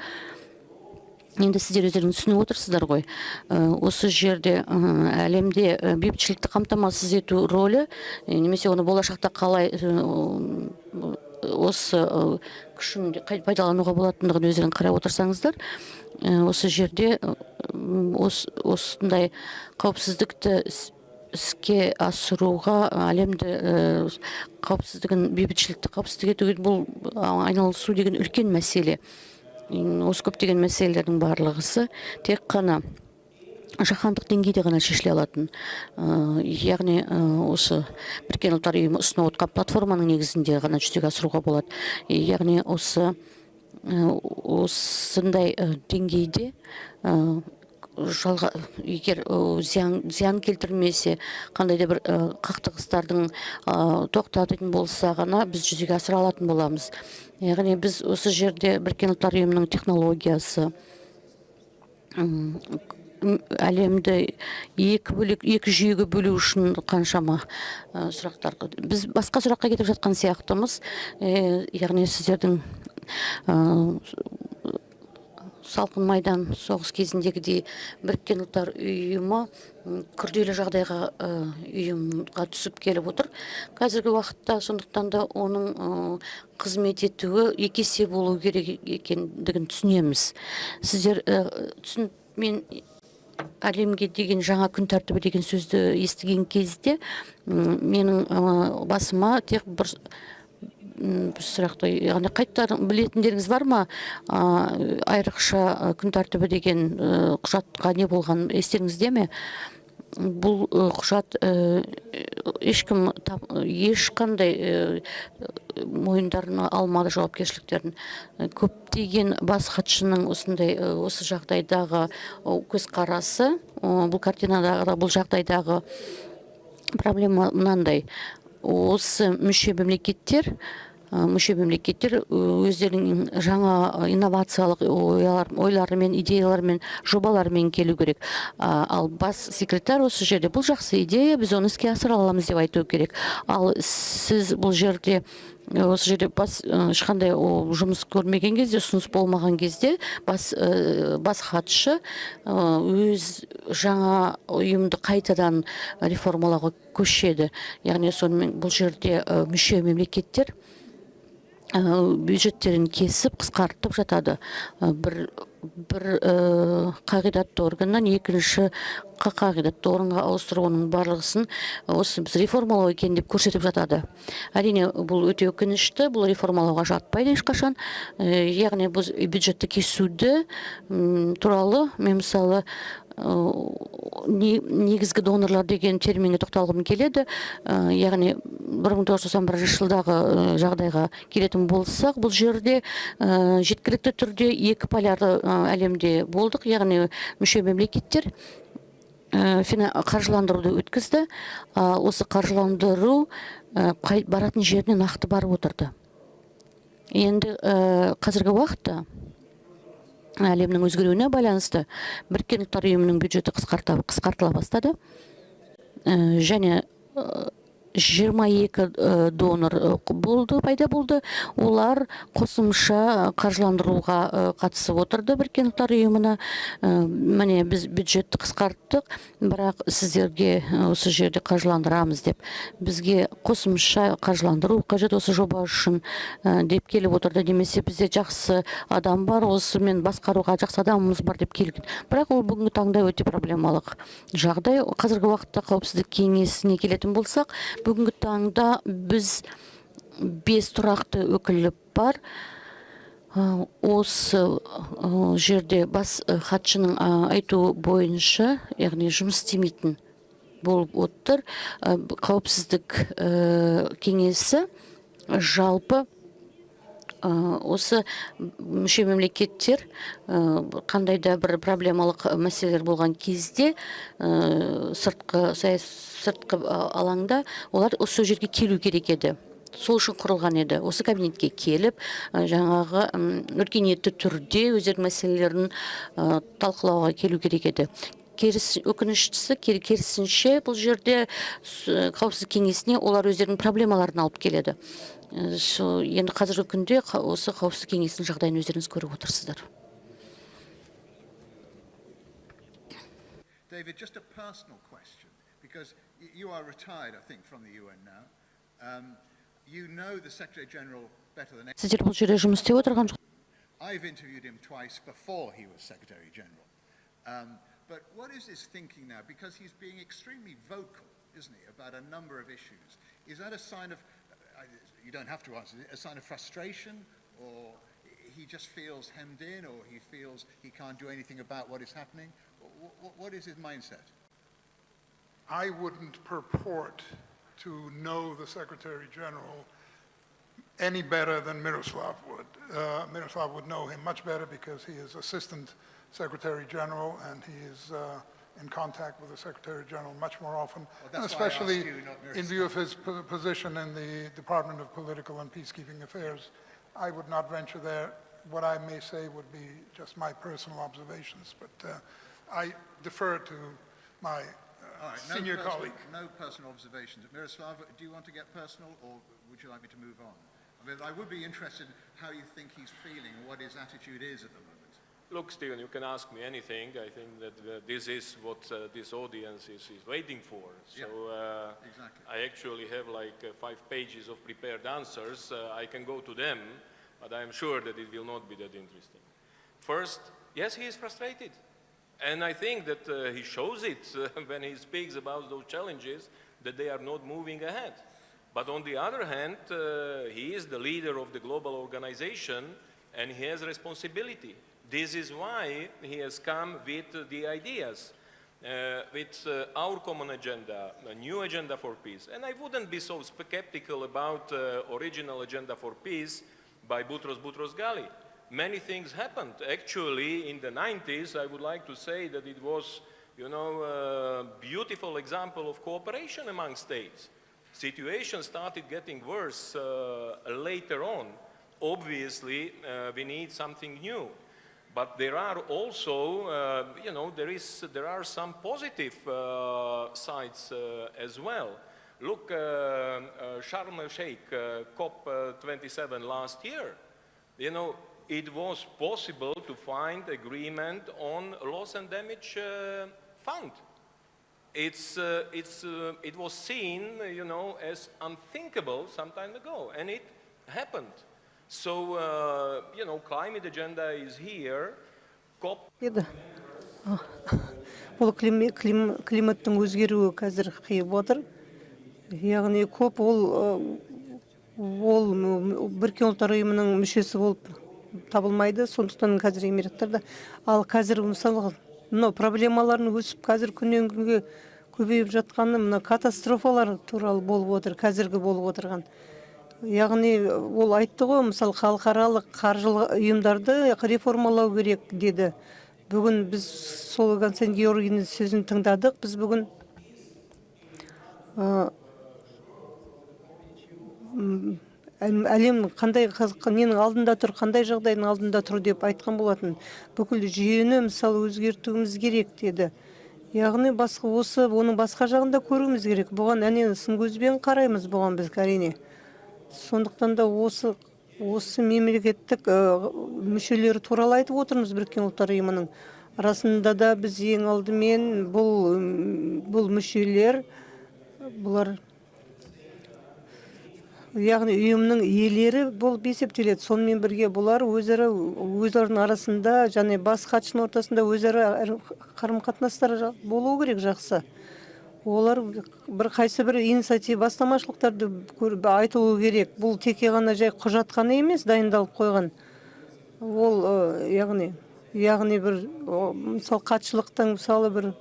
Енді сіздер өздеріңіз түсініп отырсыздар ғой. Осы жерде әлемде бейбітшілікті қамтамасыз ету рөлі, немесе оны болашақта қалай осы күшін пайдалануға болатындығын өздерің қарап отырсаңыздар, осы жерде осындай қауіпсіздікті іске асыруға, әлемді қауіпсіздігін, бейбітшілікті қауіпсіздік етуге бұл айналысу деген үлкен мәселе. Осы көптеген мәселелердің барлығысы тек қана жаһандық деңгейде ғана шешіле алатын. Яғни осы Біріккен Ұлттар Ұйымы ұсынып отқан платформаның негізінде ғана жүзеге асыруға болады. Яғни осындай деңгейде Жалға, егер зиян келтірмесе, қандай да бір қақтығыстардың тоқтататын болса ғана біз жүзеге асыра алатын боламыз. Яғни біз осы жерде Біріккен Ұлттар Ұйымының технологиясы әлемді екі бөлек, екі жүйеге бөлу үшін қаншама сұрақтар. Біз басқа сұраққа кетіп жатқан сияқтымыз. Яғни сіздердің салқын майдан соғыс кезіндегідей Біріккен Ұлттар Ұйымы күрделі жағдайға, ұйымға түсіп келіп отыр қазіргі уақытта. Сондықтан да оның қызмет етуі екі есе болу керек екендігін түсінеміз. Сіздер түсін, мен әлемге деген жаңа күн тәртібі деген сөзді естіген кезде менің басыма тек бір сұрақты, яғни қайтадан білетіндеріңіз бар ма, айрықша күн тәртібі деген құжатқа не болған, естеріңізде ме? Бұл құжат ешкім ешқандай мойындарына алмады жауапкершіліктерін. Көптеген бас хатшының осындай осы жағдайдағы көзқарасы, бұл картинадағы, бұл жағдайдағы проблема мынандай: осы мүше мемлекеттер өздерінің жаңа инновациялық ойларымен, идеяларымен, жобаларымен келу керек. Ал бас секретарь осы жерде бұл жақсы идея, біз оны іске асыра аламыз деп айту керек. Ал сіз бұл жерде, осы жерде бас ешқандай жұмыс көрмеген кезде, ұсыныс болмаған кезде бас хатшы өз жаңа ұйымды қайтадан реформалауға көшеді. Яғни сонымен бұл жерде мүше мемлекеттер бюджеттерін кесіп, қысқартып жатады. Бір қағидатты органнан екінші қағидатты орынға ауыстыру, оның барлығысын осы біз реформалау екен деп көрсетіп жатады. Әрине, бұл өте өкінішті, бұл реформалауға жатпайды ешқашан. Яғни біз бюджетті кесуді туралы мен, мысалы, негізгі донорлар деген терминге тоқталғым келеді. Яғни 1991 жылдағы жағдайға келетін болсақ, бұл жерде жеткілікті түрде екі полярлы әлемде болдық. Яғни мүше мемлекеттер қаржыландыруды өткізді. Осы қаржыландыру баратын жеріне нақты барып отырды. Енді қазіргі уақытта әлемнің өзгеруіне байланысты Біріккен Ұлттар Ұйымының бюджеті қысқартыла бастады. Және 22 донор болды, пайда болды. Олар қосымша қаржыландыруға қатысып отырды Біріккен Ұлттар Ұйымына. Міне, біз бюджетті қысқарттық, бірақ сіздерге осы жерде қаржыландырамыз деп, бізге қосымша қаржыландыру қажет осы жоба үшін деп келіп отырды. Немесе бізде жақсы адам бар, осымен басқаруға жақсы адамымыз бар деп келген. Бірақ ол бүгінгі таңда өте проблемалық жағдай. Қазіргі уақытта Қауіпсіздік кеңесіне келетін болсақ, бүгінгі таңда біз бес тұрақты өкілі бар. Осы жерде бас хатшының айтуы бойынша, яғни жұмыс істемейтін болып отыр. Қауіпсіздік кеңесі жалпы осы мүше мемлекеттер қандай да бір проблемалық мәселелер болған кезде сыртқы алаңда олар осы жерге келу керек еді. Сол үшін құрылған еді. Осы кабинетке келіп, жаңағы өркениетті түрде өздерінің мәселелерін талқылауға келу керек еді. Өкініштісі, керісінше, бұл жерде Қауіпсіздік кеңесіне олар өздерінің проблемаларын алып келеді. Сол енді қазіргі күнде осы Қауіпсіздік кеңесінің жағдайын өздеріңіз көріп отырсыздар. David, just a personal question, because you are retired, I think, from the UN now. You know the Secretary General better than Сіздер бұл жерде жұмыс істеп отырған жоқ. I've interviewed him twice before he was Secretary General. But what is his thinking now? Because he's being extremely vocal, isn't he, about a number of issues. Is that a sign of, you don't have to answer, a sign of frustration, or he just feels hemmed in, or he feels he can't do anything about what is happening? What is his mindset? I wouldn't purport to know the Secretary General any better than Miroslav would. Miroslav would know him much better because he is Assistant Secretary General, and he is in contact with the Secretary General much more often, Well, and that's why I asked especially you, not in view of his position in the Department of Political and Peacekeeping Affairs. I would not venture there. What I may say would be just my personal observations, but I defer to my All right, no senior personal, colleague. No personal observations. Myroslav, do you want to get personal, or would you like me to move on? I mean, I would be interested in how you think he's feeling and what his attitude is at the moment. Look, Stephen, you can ask me anything. I think that this is what this audience is waiting for. So Yeah, exactly. I actually have like 5 pages of prepared answers. I can go to them, but I am sure that it will not be that interesting. First, yes, he is frustrated. And I think that he shows it when he speaks about those challenges, that they are not moving ahead. But on the other hand, he is the leader of the global organization and he has responsibility. This is why he has come with the ideas, with our common agenda, a new agenda for peace. And I wouldn't be so skeptical about original agenda for peace by Boutros Boutros-Ghali. Many things happened. Actually, in the 90s, I would like to say that it was, you know, a beautiful example of cooperation among states. Situation started getting worse later on. Obviously, we need something new. But there are also, you know, there are some positive sides as well. Look, Sharm el-Sheikh, COP27 last year, you know, it was possible to find agreement on loss and damage fund. It was seen, you know, as unthinkable some time ago, and it happened. So, you know, climate agenda is here. COP. Еді. Бұл климаттың өзгеруі қазір қиып отыр. Яғни КОП ол Біріккен Ұлттар Ұйымының мүшесі болып табылмайды, сондықтан қазір Эмираттарда. Ал қазір мысалы мынау проблемалардың өсіп қазір күннен күнге көбейіп жатқаны мына катастрофалар туралы болып отыр, қазіргі болып отырған. Яғни ол айтты ғой, мысалы халықаралық қаржылық ұйымдарды реформалау керек деді. Бүгін біз сол Константин Георгийдің сөзін тыңдадық. Біз бүгін әлем қандай ненің алдында тұр, қандай жағдайдың алдында тұр деп айтқан болатын. Бүкіл жүйені мысалы өзгертуіміз керек деді. Яғни басқа осы оның басқа жағында көруіміз керек. Бұған әне сын көзбен қараймыз бұған біз әрине. Сондықтан да осы мемлекеттік мүшелері туралы айтып отырмыз Біріккен Ұлттар Ұйымының. Расында да біз ең алдымен бұл мүшелер, бұлар яғни ұйымның иелері болып есептеледі. Сонымен бірге бұлар өзара өздерінің арасында және бас хатшының ортасында өзара қарым-қатынастар болуы керек жақсы. Олар бір қайсы бір инициатива бастамашылықтарды айтылуы керек. Бұл теке ғана жай құжат қана емес дайындалып қойған. Ол яғни бір мысалы хатшылықтың мысалы бір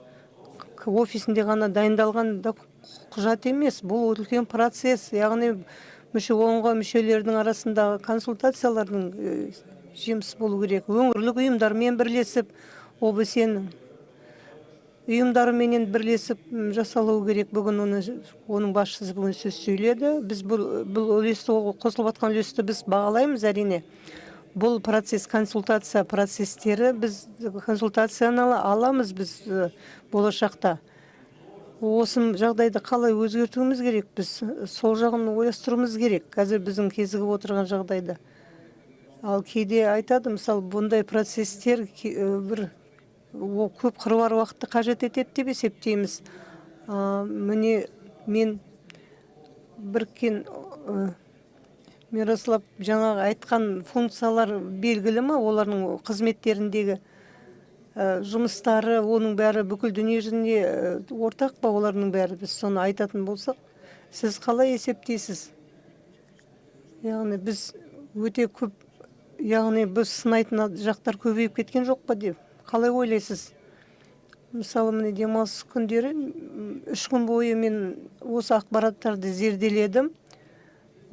офисінде ғана дайындалған құжат емес. Бұл үлкен процесс. Яғни оңға мүшелердің арасындағы консультациялардың жемісі болу керек. Өңірлік ұйымдармен бірлесіп, ОБСЕ-нің ұйымдарыменен бірлесіп жасалуы керек. Бүгін оның басшысы бүгін сөз сөйледі. Біз бұл үлесті, қосылып жатқан үлесті біз бағалаймыз әрине. Бұл процесс, консультация процестері, біз консультацияны аламыз біз болашақта. Осы жағдайды қалай өзгертуіміз керек, біз сол жағын ойластыруымыз керек. Қазір біздің кезігіп отырған жағдайды. Ал кейде айтады, мысалы, бұндай процестер бір көп қыруар уақытты қажет етеді деп есептейміз. Міне мен Біріккен Мирослав жаңағы айтқан функциялар белгілі ме, олардың қызметтеріндегі жұмыстары, оның бәрі бүкіл дүниежүзінде ортақ па, олардың бәрі, біз соны айтатын болсақ, сіз қалай есептейсіз? Яғни біз өте көп, яғни біз сынайтын жақтар көбейіп кеткен жоқ па деп қалай ойлайсыз? Мысалы, міне демалыс күндері 3 күн бойы мен осы ақпараттарды зерделедім.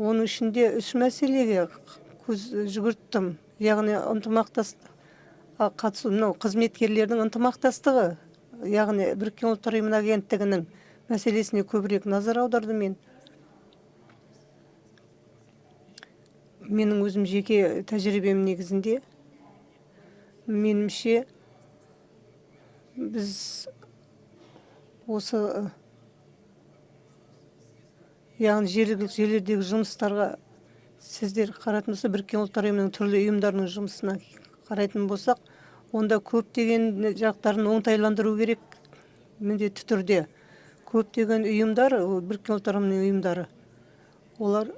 Оның ішінде 3 мәселеге көз жүгірттім. Яғни ынтымақтастық Қатысу, мынау қызметкерлердің ынтымақтастығы, яғни Біріккен Ұлттар Ұйымының агенттігінің мәселесіне көбірек назар аудардым мен. Менің өзім жеке тәжірибем негізінде, меніңше, біз осы, яғни жергілікті жерлердегі жұмыстарға сіздер қарайтын болса, Біріккен Ұлттар Ұйымының түрлі ұйымдарының жұмысына қарайтын болсақ, онда көптеген жақтарын оңтайландыру керек міндетті түрде. Көптеген ұйымдар, Біріккен Ұлттар Ұйымының ұйымдары, олар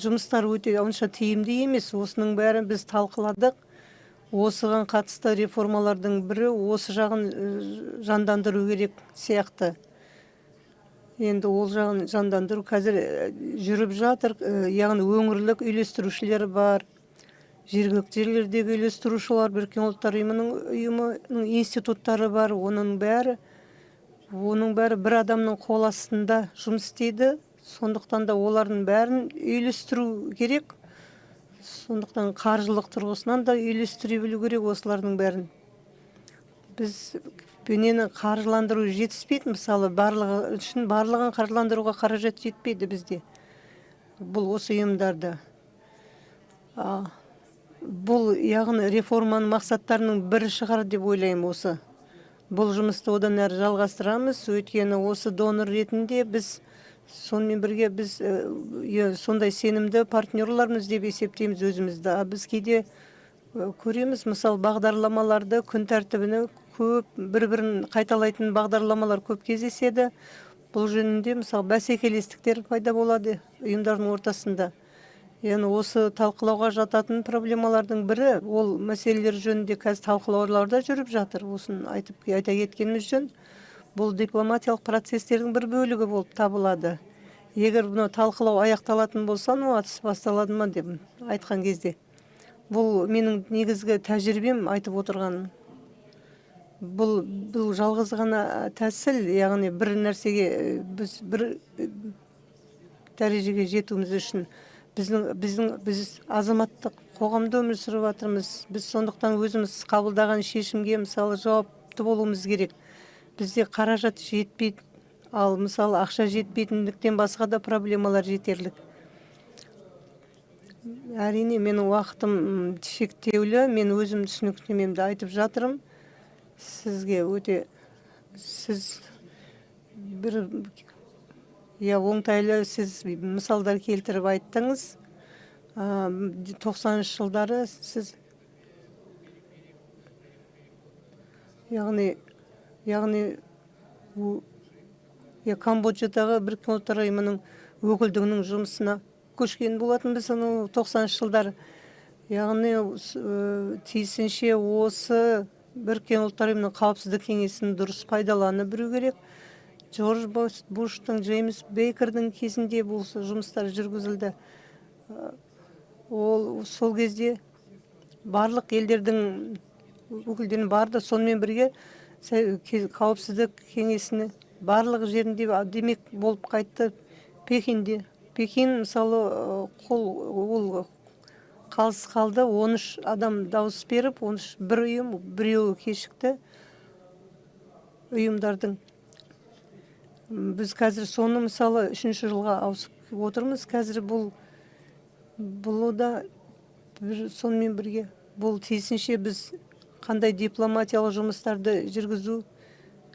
жұмыстары өте онша тиімді емес. Осының бәрін біз талқыладық. Осыған қатысты реформалардың бірі осы жағын жандандыру керек сияқты. Енді ол жағын жандандыру қазір жүріп жатыр. Яғни өңірлік үйлестірушілер бар, жергілікті жерлердегі үйлестірушілер, Біріккен Ұлттар Ұйымының институттары бар. Оның бәрі бір адамның қол астында жұмыс істейді. Сондықтан да олардың бәрін үйлестіру керек. Сондықтан қаржылық тұрғысынан да үйлестіре білу керек осылардың бәрін. Біз нені қаржыландыру жетіспейді, мысалы, барлығы үшін, барлығын қаржыландыруға қаражат жетпейді бізде. Бұл осы ұйымдарда. Бұл, яғни, реформаның мақсаттарының бірі шығар деп ойлаймын осы. Бұл жұмысты одан әрі жалғастырамыз, өйткені осы донор ретінде біз, сонымен бірге біз сондай сенімді партнерлармыз деп есептейміз өзімізді. А біз кейде көреміз, мысалы, бағдарламаларды, күн тәртібіне көп бір бірін қайталайтын бағдарламалар көп кездеседі. Бұл жөнінде, мысалы, бәсекелестіктер пайда болады ұйымдардың ортасында. Яғни осы талқылауға жататын проблемалардың бірі, ол мәселелер жөнінде қазір талқылаулар да жүріп жатыр. Осыны айтып айта кеткеніміз жөн. Бұл дипломатиялық процестердің бір бөлігі болып табылады. Егер мынау талқылау аяқталатын болса, ну, атыс басталады ма деп айтқан кезде, бұл менің негізгі тәжірибем айтып отырғаным. Бұл жалғыз ғана тәсіл, яғни бір нәрсеге біз бір дәрежеге жетуіміз үшін біздің біз азаматтық қоғамда өмір сүріп жатырмыз. Біз сондықтан өзіміз қабылдаған шешімге, мысалы, жауапты болуымыз керек. Бізде қаражат жетпейді, ал, мысалы, ақша жетпейтіндіктен басқа да проблемалар жетерлік. Әрине, менің уақытым шектеулі, мен өзім түсініктемемді айтып жатырмын сізге. Өте сіз бір, иә, оңтайлы сіз мысалдар келтіріп айттыңыз. 90-жылдары сіз, яғни иә, Камбоджадағы Біріккен Ұлттар Ұйымының өкілдігінің жұмысына көшкен болатынбыз анау 90-жылдары. Яғни тиісінше осы Біріккен Ұлттар Ұйымының Қауіпсіздік кеңесін дұрыс пайдалана білу керек. Джордж Буштың, Джеймс Бейкердің кезінде бұл жұмыстар жүргізілді. Ол сол кезде барлық елдердің өкілдерін барды, сонымен бірге Қауіпсіздік кеңесіне барлық жерінде демек болып қайтты. Пекинде, Пекин, мысалы, қол ол қалыс қалды. 13 адам дауыс беріп, 13 бір ұйым, біреуі кешікті ұйымдардың. Біз қазір соны, мысалы, үшінші жылға ауысып отырмыз қазір. Бұл да бір, сонымен бірге бұл тиісінше біз қандай дипломатиялық жұмыстарды жүргізу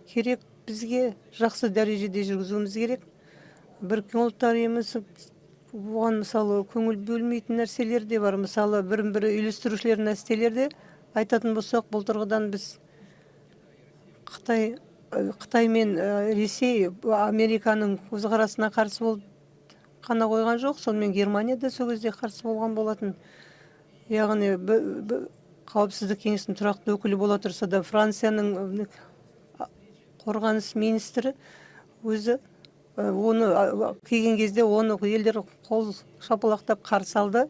керек, бізге жақсы дәрежеде жүргізуіміз керек. Біріккен Ұлттар Ұйымы оған, мысалы, көңіл бөлмейтін нәрселер де бар. Мысалы, бірін бірі үйлестірушілер нәрселерде айтатын болсақ, бұл тұрғыдан біз Қытай мен Ресей Американың көзқарасына қарсы болып қана қойған жоқ, сонымен Германия да сол кезде қарсы болған болатын. Яғни Қауіпсіздік кеңесінің тұрақты өкілі бола тұрса да, Францияның қорғаныс министрі өзі оны келген кезде оны елдер қол шапалақтап қарсы алды.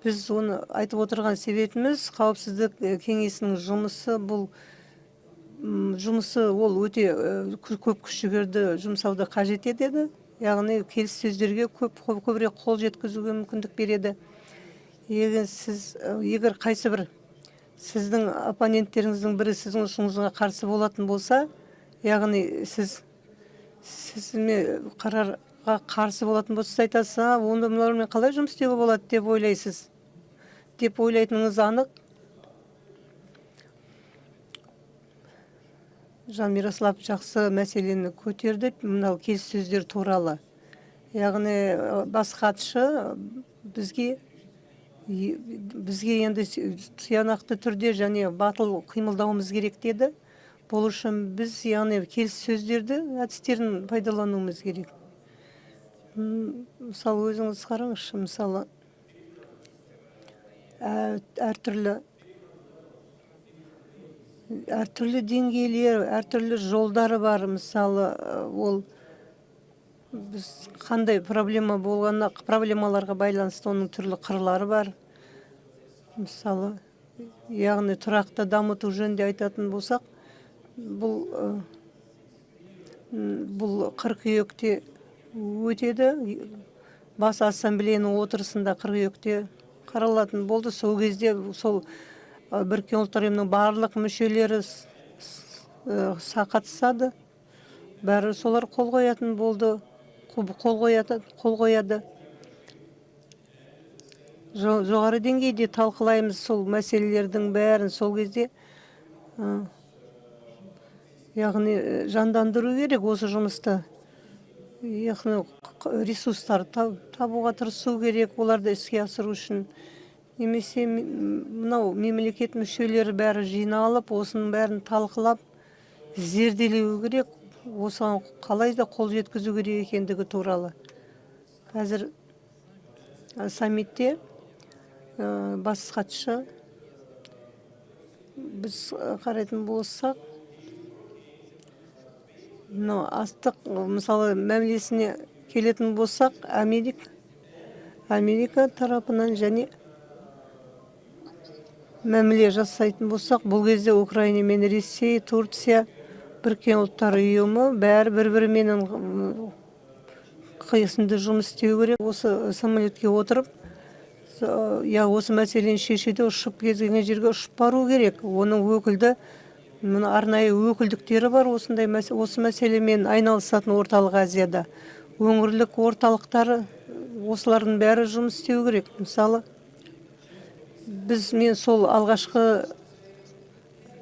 Біз оны айтып отырған себебіміз, Қауіпсіздік кеңесінің жұмысы, бұл жұмысы ол өте көп күш жігерді жұмсауды қажет етеді, яғни келіссөздерге көбірек қол жеткізуге мүмкіндік береді. Егер сіз, егер қайсы бір Сіздің оппоненттеріңіздің бірі сіздің ұсынысыңызға қарсы болатын болса, яғни сіз сізме қарарға қарсы болатын болса, сіз айтасыз, онда мыналармен қалай жұмыс істеуге болады деп ойлайсыз, деп ойлайтыныңыз анық. Жан Мирослав жақсы мәселені көтерді, мынау келіссөздер туралы. Яғни бас хатшы бізге енді тиянақты түрде және батыл қимылдауымыз керек деді. Бұл үшін біз яғни келіссөздерді әдістерін пайдалануымыз керек. Мысалы, өзіңіз қараңызшы, мысалы, әртүрлі деңгейлер, әртүрлі жолдары бар. Мысалы, ол біз қандай проблема болғанына, проблемаларға байланысты оның түрлі қырлары бар. Мысалы, яғни тұрақты дамыту жөнінде айтатын болсақ, бұл қыркүйекте өтеді. Бас ассамблеяның отырысында қыркүйекте қаралатын болды. Сол кезде сол Біріккен Ұлттар Ұйымының барлық мүшелері қатысады. Бәрі солар қол қоятын болды, қол қояды. Жоғары деңгейде талқылаймыз сол мәселелердің бәрін. Сол кезде яғни жандандыру керек осы жұмысты. Яғни ресурстар табуға тырысу керек, оларды іске асыру үшін. Немесе мынау мемлекет мүшелері бәрі жиналып, осының бәрін талқылап, зерделеу керек, осыған қалай да қол жеткізу керек екендігі туралы. Қазір саммитте бас хатшы біз қарайтын болсақ, мынау астық, мысалы, мәмілесіне келетін болсақ, Америка тарапынан және мәміле жасайтын болсақ, бұл кезде Украина мен Ресей, Турция, Біріккен Ұлттар Ұйымы бәрі бір-біріменен қиысында жұмыс істеу керек. Осы самолетке отырып, я осы мәселені шешуде ұшып келген жерге ұшып бару керек. Оның өкілді, мына арнайы өкілдіктері бар осындай осы мәселемен айналысатын Орталық Азияда. Өңірлік орталықтары, осылардың бәрі жұмыс істеу керек. Мысалы, мен сол алғашқы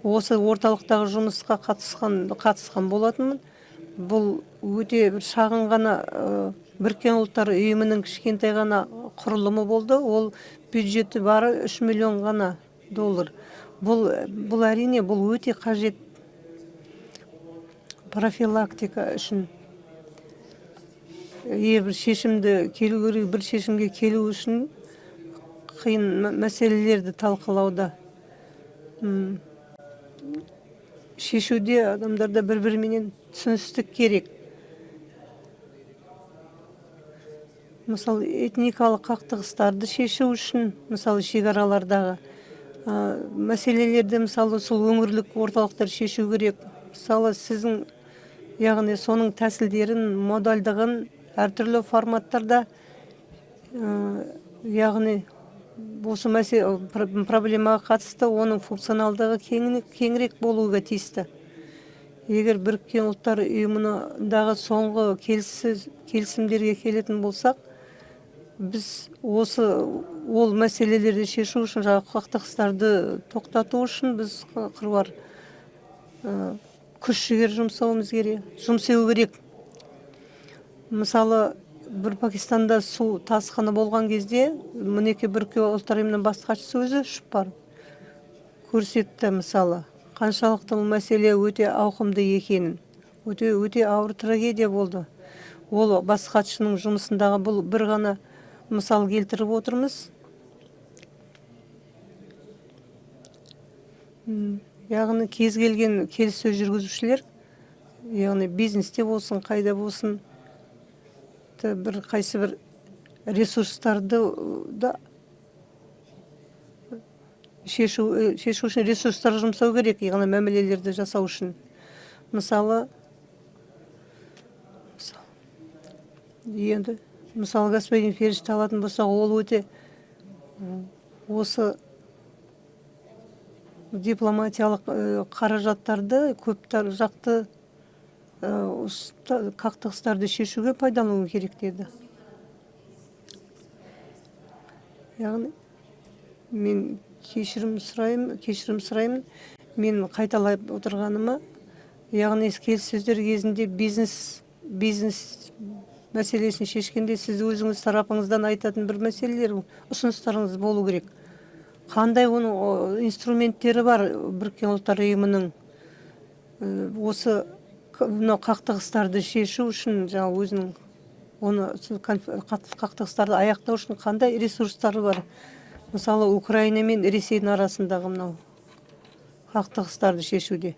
осы орталықтағы жұмысқа қатысқан болатынмын. Бұл өте бір шағын ғана Біріккен Ұлттар Ұйымының кішкентай ғана құрылымы болды. Ол бюджеті бары 3 миллион ғана доллар. Бұл әрине, бұл өте қажет профилактика үшін. Егер бір шешімді келу керек, бір шешімге келу үшін қиын мәселелерді талқылауда, шешуде адамдарда бір-біріменен түсіністік керек. Мысалы, этникалық қақтығыстарды шешу үшін, мысалы, шекаралардағы мәселелерді, мысалы, сол өңірлік орталықтар шешу керек. Мысалы, сіздің, яғни соның тәсілдерін, модальдығын әртүрлі форматтарда, яғни осы проблемаға қатысты оның функционалдығы кеңірек болуға тиісті. Егер Біріккен Ұлттар Ұйымындағы соңғы келісімдерге келетін болсақ, біз осы ол мәселелерді шешу үшін, жаңағы қақтығыстарды тоқтату үшін біз қыруар күш жігер жұмсауымыз керек, жұмсау керек. Мысалы, бір Пакистанда су тасқыны болған кезде, мінекей Біріккен Ұлттар Ұйымының бас хатшысы өзі ұшып барып көрсетті, мысалы, қаншалықты бұл мәселе өте ауқымды екенін. Өте ауыр трагедия болды. Ол бас хатшының жұмысындағы бұл бір ғана мысал келтіріп отырмыз. Яғни кез келген келіссөз жүргізушілер, яғни бизнесте болсын, қайда болсын, бір қайсы бір ресурстарды да шешу үшін ресурстар жұмсау керек, яғни мәмілелерді жасау үшін. Мысалы, енді мысалы господин Ферішті алатын болсақ, ол өте осы Дипломатиялық қаражаттарды көп жақты қақтығыстарды шешуге пайдалану керек деді. Яғни мен кешірім сұраймын, мен қайталап отырғаныма, яғни келіссөздер кезінде бизнес мәселесін шешкенде сіз өзіңіз тарапыңыздан айтатын бір мәселелер, ұсыныстарыңыз болу керек. Қандай оның инструменттері бар Біріккен Ұлттар Ұйымының осы мынау қақтығыстарды шешу үшін, жаңа өзінің оны қақтығыстарды аяқтау үшін қандай ресурстары бар? Мысалы, Украина мен Ресейдің арасындағы мынау қақтығыстарды шешуде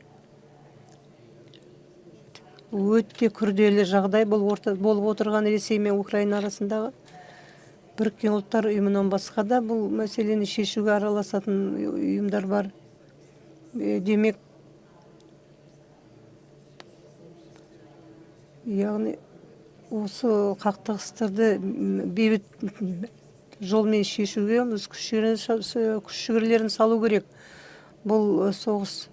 өте күрделі жағдай болып отырған Ресей мен Украина арасындағы. Біріккен Ұлттар Ұйымынан басқа да бұл мәселені шешуге араласатын ұйымдар бар. Демек, яғни осы қақтығыстарды бейбіт жолмен шешуге өз күш-жігерлерін салу керек. Бұл соғыс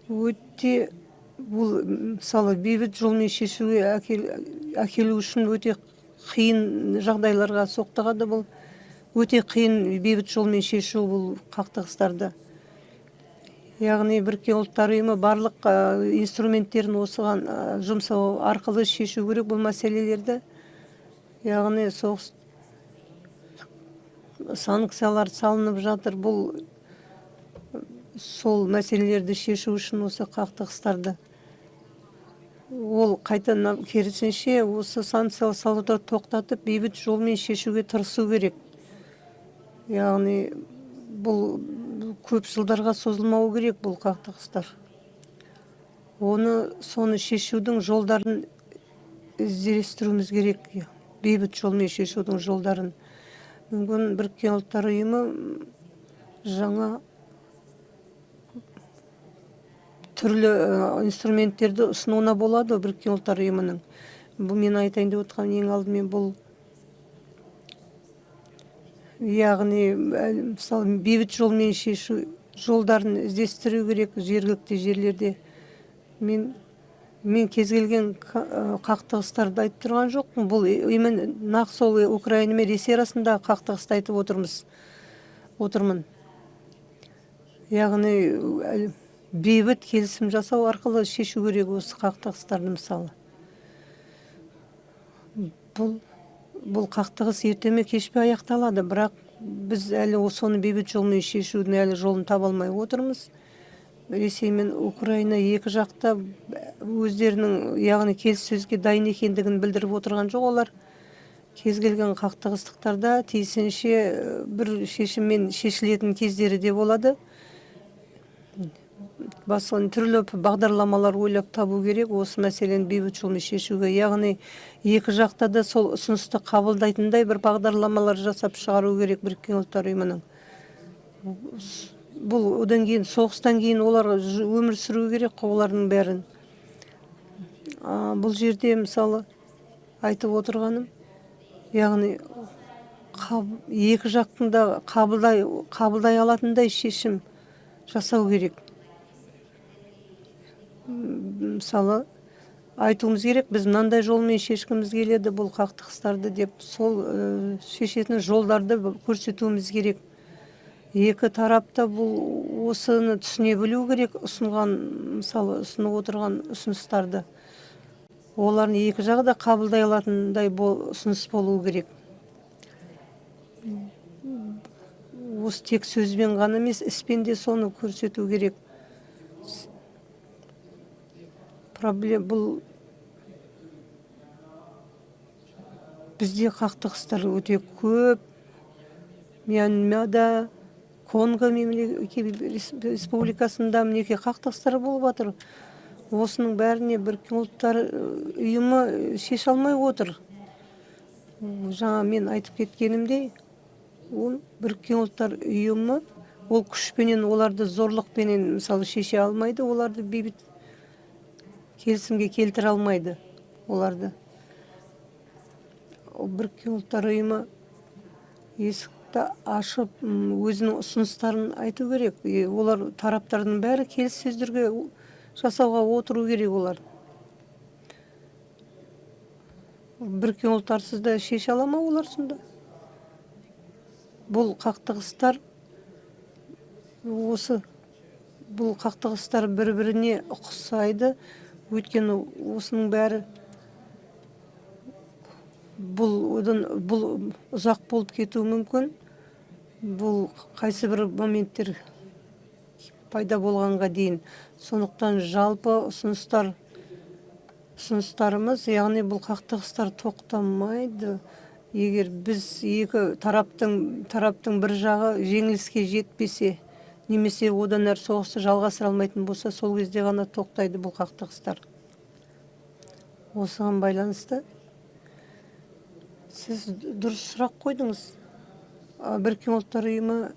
өте, бұл мысалы бейбіт жолмен шешуге әкелу үшін өте қиын жағдайларға соқтығады. Бұл өте қиын бейбіт жолмен шешу бұл қақтығыстарды. Яғни Біріккен Ұлттар Ұйымы барлық инструменттерін осыған жұмсау арқылы шешу керек бұл мәселелерді. Яғни соғыс санкциялар салынып жатыр, бұл сол мәселелерді шешу үшін осы қақтығыстарды. Ол қайтадан керісінше осы санкция салуды тоқтатып, бейбіт жолмен шешуге тырысу керек. Яғни бұл көп жылдарға созылмауы керек бұл қақтығыстар. Соны шешудің жолдарын іздестіруіміз керек, бейбіт жолмен шешудің жолдарын. Мүмкін Біріккен Ұлттар Ұйымы жаңа түрлі инструменттерді ұсынуына болады Біріккен Ұлттар Ұйымының. Бұл мен айтайын деп отқан ең алдымен бұл, яғни мысалы бейбіт жолмен шешу жолдарын іздестіру керек жергілікті жерлерде. Мен кез келген қақтығыстарды айтып тұрған жоқпын. Бұл именно нақ сол Украина мен Ресей арасындағы қақтығысты айтып отырмын. Яғни бейбіт келісім жасау арқылы шешу керек осы қақтығыстарды мысалы. Бұл қақтығыс ерте ме кеш пе аяқталады, бірақ біз әлі соны бейбіт жолмен шешудің әлі жолын таба алмай отырмыз. Ресей мен Украина екі жақта өздерінің, яғни келіссөзге дайын екендігін білдіріп отырған жоқ. Олар кез келген қақтығыстықтарда тиісінше бір шешіммен шешілетін кездері де болады. Басқа түрлі бағдарламалар ойлап табу керек осы мәселені бейбіт жолмен шешуге. Яғни екі жақта да сол ұсынысты қабылдайтындай бір бағдарламалар жасап шығару керек Біріккен Ұлттар Ұйымының. Бұл одан кейін, соғыстан кейін олар өмір сүру керек олардың бәрін. Бұл жерде мысалы айтып отырғаным, яғни екі жақтың да қабылдай алатындай шешім жасау керек. Мысалы айтуымыз керек, біз мынандай жолмен шешкіміз келеді бұл қақтығыстарды деп, сол шешетін жолдарды көрсетуіміз керек. Екі тарапта бұл осыны түсіне білу керек, ұсынған, мысалы ұсынып отырған ұсыныстарды. Олардың екі жағы да қабылдай алатындай ұсыныс болу керек. Осы тек сөзбен ғана емес, іспен де соны көрсету керек. Проблема бұл бізде қақтығыстар өте көп. Мьянмада, Конго республикасында мінекей қақтығыстар болып жатыр. Осының бәріне Біріккен Ұлттар Ұйымы шеше алмай отыр. Жаңа мен айтып кеткенімдей, ол Біріккен Ұлттар Ұйымы ол күшпенен, оларды зорлықпенен мысалы шеше алмайды, оларды бейбіт келісімге келтіре алмайды оларды. Біріккен Ұлттар Ұйымы Есікті ашып, өзінің ұсыныстарын айту керек. Олар тараптардың бәрі келіссөздерге жасауға отыру керек олар. Біріккен Ұлттарсыз да шеше ала ма олар сонда? Бұл қақтығыстар осы, бұл қақтығыстар бір-біріне ұқсайды, өйткені осының бәрі бұл одан бұл ұзақ болып кетуі мүмкін. Бұл қайсы бір моменттер пайда болғанға дейін. Сондықтан жалпы ұсыныстарымыз, яғни бұл қақтығыстар тоқтамайды. Егер біз екі тараптың бір жағы жеңіліске жетпесе, немесе одан әрі соғысты жалғастыра алмайтын болса, сол кезде ғана тоқтайды бұл қақтығыстар. Осыған байланысты сіз дұрыс сұрақ қойдыңыз. Біріккен Ұлттар Ұйымы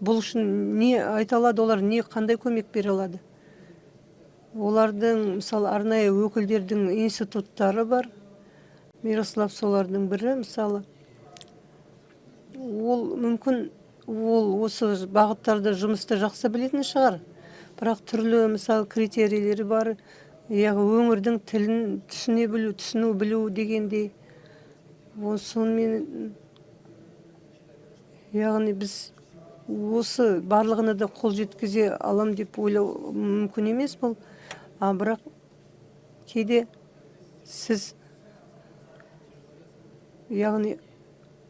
бұл үшін не айта алады, олар не қандай көмек бере алады? Олардың, мысалы, арнайы өкілдердің институттары бар. Мирослав солардың бірі, мысалы. Ол мүмкін, ол осы бағыттарда жұмысты жақсы білетін шығар. Бірақ түрлі, мысалы, критерийлері бар. Яғни өңірдің тілін түсіне білу, түсіну білу дегендей. Сонымен, яғни біз осы барлығына да қол жеткізе алам деп ойлау мүмкін емес бұл. Бірақ кейде сіз, яғни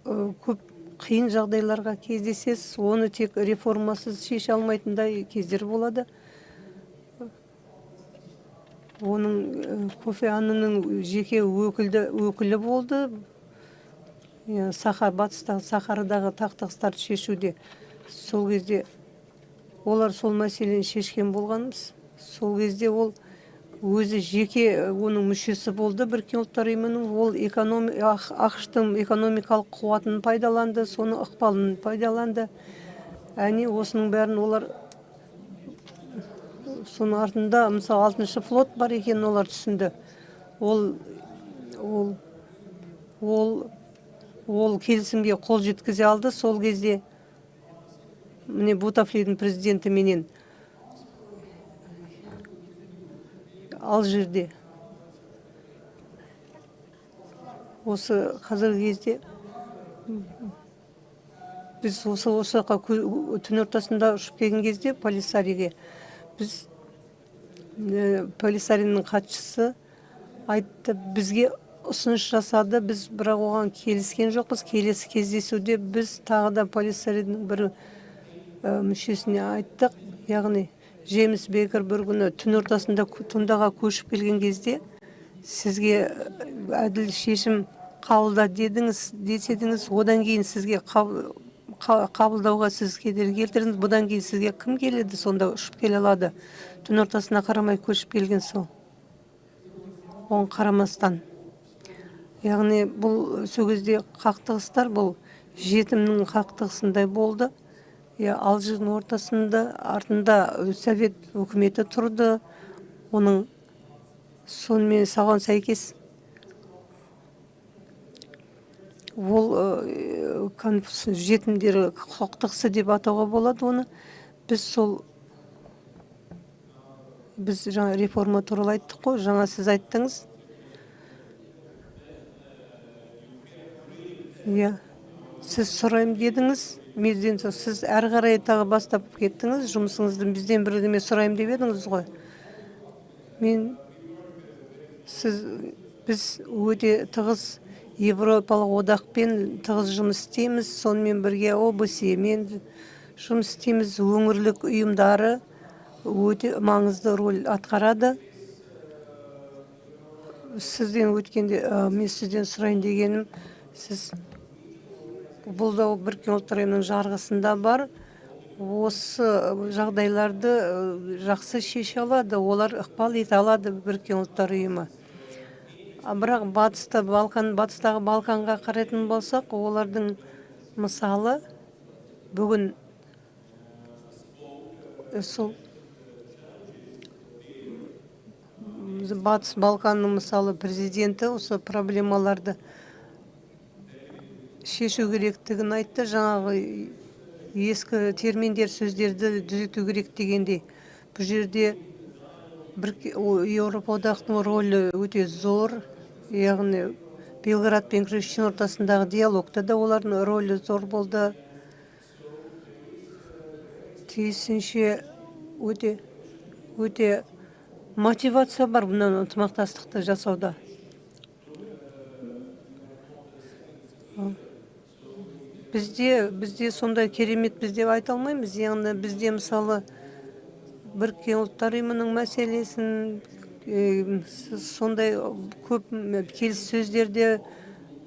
көп қиын жағдайларға кездесесіз, оны тек реформасыз шеше алмайтындай кездер болады. Оның Кофи Аннанның жеке өкілі болды. Батыстағы Сахарадағы қақтығыстарды шешуде. Сол кезде олар сол мәселені шешкен болғанбыз. Сол кезде ол өзі жеке оның мүшесі болды Біріккен Ұлттар Ұйымының. Ол АҚШ-тың экономикалық қуатын пайдаланды, соның ықпалын пайдаланды. Әне осының бәрін олар соның артында, мысалы, 6-шы флот бар екенін олар түсінді. Ол келісімге қол жеткізе алды. Сол кезде міне Бутафлидің президенті менен Алжирде осы қазіргі кезде біз осы жаққа түн ортасында ұшып келген кезде Полисариге біз Полисаринің хатшысы айтты, бізге ұсыныс жасады, біз бірақ оған келіскен жоқпыз. Келесі кездесуде біз тағы да Полисаридің бір мүшесіне айттық, яғни Джеймс Бейкер бір күні түн ортасында Тундаға көшіп келген кезде сізге әділ шешім қабылда дедіңіз, одан кейін сізге қабылдауға сіз кедергі келтірдіңіз, бұдан кейін сізге кім келеді сонда ұшып келе алады? Түн ортасына қарамай көшіп келген сол. Оған қарамастан. Яғни бұл сол кезде қақтығыстар бұл жетімнің қақтығысындай болды. Алжирдің ортасында, артында Совет үкіметі тұрды. Оның сонымен соған сәйкес ол жетімдер қақтығысы деп атауға болады оны. Біз сол біз жаңа реформа туралы айттық қой, жаңа сіз айттыңыз. Иә, сіз сұраймын дедіңіз, менен сіз әрі қарай тағы бастап кеттіңіз, жұмысыңызды бізден бірдеме сұраймын деп едіңіз ғой. Мен сіз біз өте тығыз Еуропалық одақпен тығыз жұмыс істейміз, сонымен бірге ОБСЕ-мен жұмыс істейміз, өңірлік ұйымдары өте маңызды роль атқарады. Сізден өткенде мен сізден сұрайын дегенім, сіз бұл да Біріккен Ұлттар Ұйымының жарғысында бар, осы жағдайларды жақсы шеше алады, олар ықпал ете алады Біріккен Ұлттар Ұйымы. Бірақ батыста батыстағы Балканға қарайтын болсақ, олардың мысалы бүгін сол Батыс Балканның мысалы президенті осы проблемаларды шешу керектігін айтты. Жаңағы ескі терминдер, сөздерді түзету керек дегендей. Бұл жерде Еуропа одақтың рөлі өте зор, яғни Белград пен Приштина ортасындағы диалогта да олардың рөлі зор болды. Тиісінше өте мотивация бар бұнан ынтымақтастықты жасауда. Бізде сондай кереметпіз деп айта алмаймыз. Яғни бізде мысалы Біріккен Ұлттар Ұйымының мәселесін, сондай көп келіссөздерде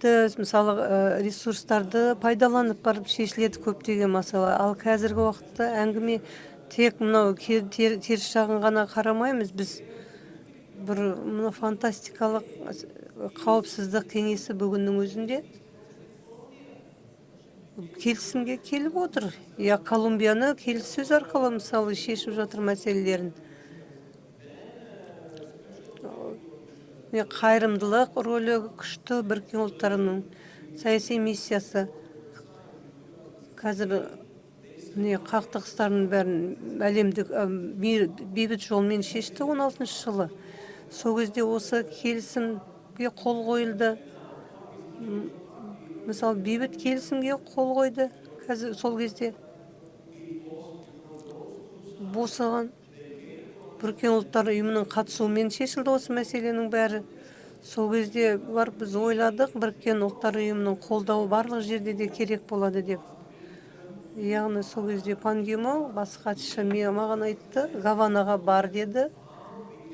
мысалы ресурстарды пайдаланып барып шешіледі көптеген мәселе. Ал қазіргі уақытта әңгіме тек мынау теріс жағын ғана қарамаймыз. Біз бір мына фантастикалық қауіпсіздік кеңесі бүгіннің өзінде келісімге келіп отыр. Я Колумбияны келіссөз арқылы мысалы шешіп жатыр мәселелерін. Қайырымдылық рөлі күшті Біріккен Ұлттарының саяси миссиясы. Қазір қақтығыстардың бәрін әлемдік бейбіт жолмен шешті 16 жылы. Сол кезде осы келісімге қол қойылды. Мысалы, бейбіт келісімге қол қойды. Қазір сол кезде босаған Біріккен Ұлттар Ұйымының қатысуымен шешілді осы мәселенің бәрі. Сол кезде барып біз ойладық, Біріккен Ұлттар Ұйымының қолдауы барлық жерде де керек болады деп. Яғни сол кезде Пан Ги Мун бас хатшы маған айтты, Гаванаға бар деді.